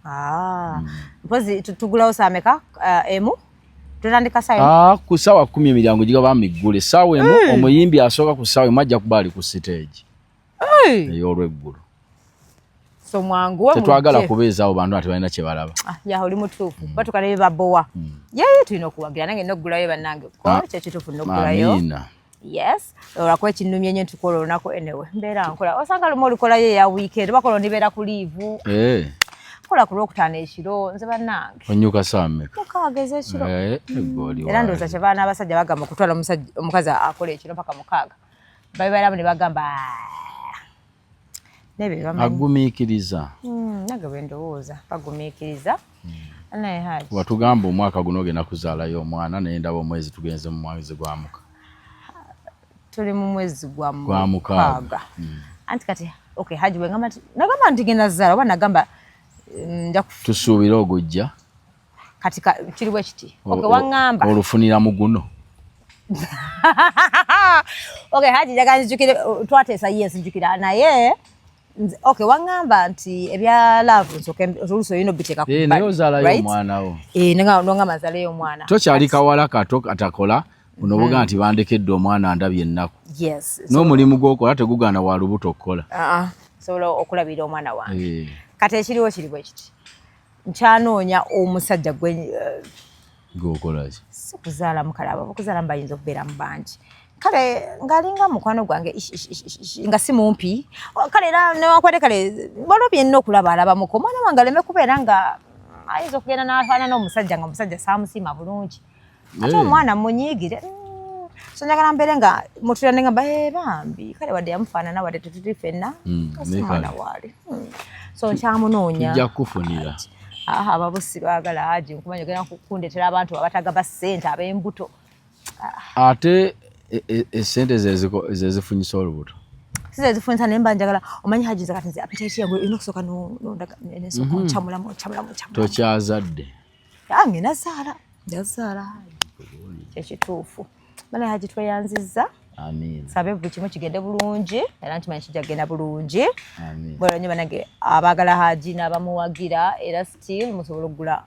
Ah. Mpozi tugulawo saameka emu tutandika saa Ah, ku ssaawa 10 emiryango gigaba miggule. Essaawa 1, omuyimbi asooka ku ssaawa 1 ajja kuba ali ku stage ey'olweggulo. So mwanguwe. Tetwagala Mujje. kubeezaawo bantu nga tebalina kye balaba. Ah, ya, oli mutuufu, batuka ne babowa yeye. Tulina okuwagira, nange noggulayo bannange. Ah. Ko kyekituufu, noggulayo. Amiina. Yes, olwakuba ekinnumye nnyo nti kola olunaku, anyway mbeera nkola, osanga lumu olikolayo eya weekend, oba kola ndibeera ku leave. Kola ku Lwokutaano ekiro nze bannange. Onyuka saa mmeka? 6 ez'ekiro. Eh, eggo oli Era ndowooza waali. kyebaana abasajja bagamba okutwala omukazi akola ekiro paka 6, babibeeramu ne bagamba, "Ah." Nebyo bamanyi. Agumiikiriza. Nange bwe ndowooza, bagumiikiriza, naye Haji Watugamba omwaka guno ogenda kuzaalayo omwana, naye ndaba omwezi tugenze mu mwezi gwa muka Tuli mu mwezi gwa Gwa 6. 6. Anti kati okay Haji, bwe ngamba nti nagamba nti ngenda zaala, oba nagamba nja Tusuubire ogujja. Kati kiri bwe kiti, okay, waŋŋamba Olufunira mu guno. Okay Haji, njagala nzijukire, twateesa, yes, nzijukira, naye okay, waŋŋamba nti ebya love nsooke oluusi olina obiteeka ku Eh, bbali, naye ozaalayo right? omwana wo. Eh, nongamba nzaleyo omwana. Tokyali kawala kato atakola onobuga nti bandekedde omwana, ndabye ennaku. Yes. N'omulimu gw'okola tegugaana wa lubuto okukola. Ah, ah, nsobola okulabirira omwana wange. Kati ekiriwo kiri bwe kiti, nkyanoonya omusajja gwe Gwokola ki? Si kuzaalamu, kale abo okuzaalamu bayinza okubeera mu bangi, kale ng'alinga mukwano gwange, ish, ish, ish, ish, nga si mumpi. Oh, kale era newankubadde kale waliwo byenina okulaba alabamuko omwana wange aleme kubeera nga ayinza okugenda n'afaanana omusajja nga omusajja saamusiima bulungi, ate omwana munyiigire. So njagala mbeere nga mutula ne ngamba, "Eh, bambi kale wadde yamufaanana, wadde tetuli ffenna, si naye mwana kale. waali." So nkyamunoonya. Tujja kukufunira. Aha, ababusi baagala Haji, nkumanya ogenda kundetera abantu abatagaba ssente, ab'embuto. Ate esente zezifunyisa olubuto. Si zezifunyisa, naye mba njagala omanyi Haji, nze kati nze appetite yange olina okusooka nesooka oncamulamu, oncamulamu, oncamulamu. Tokyazadde. Yange nazaala, nazaala Haji, kyekituufu. Bana Haji, tweyanzizza. Amiina. Sabe buli kimu kigende bulungi, era nkimanyi kijja kugenda bulungi. Amiina. Bwera nnyo banange abaagala Haji n'abamuwagira, era still musobola okugula.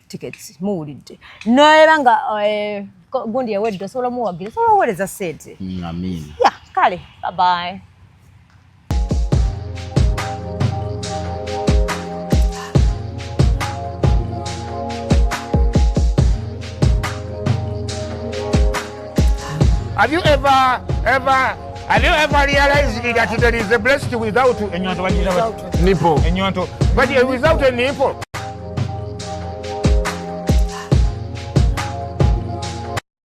Tickets muwulidde, noera nga gundi ewedde, osobola omuwagira, osobola owereza sente. Amin. Ya kale, bye bye. Have you ever, ever, have you ever realized that there is a blessed without enyonto? Bagira bati? Nipple. Enyonto. But without a nipple.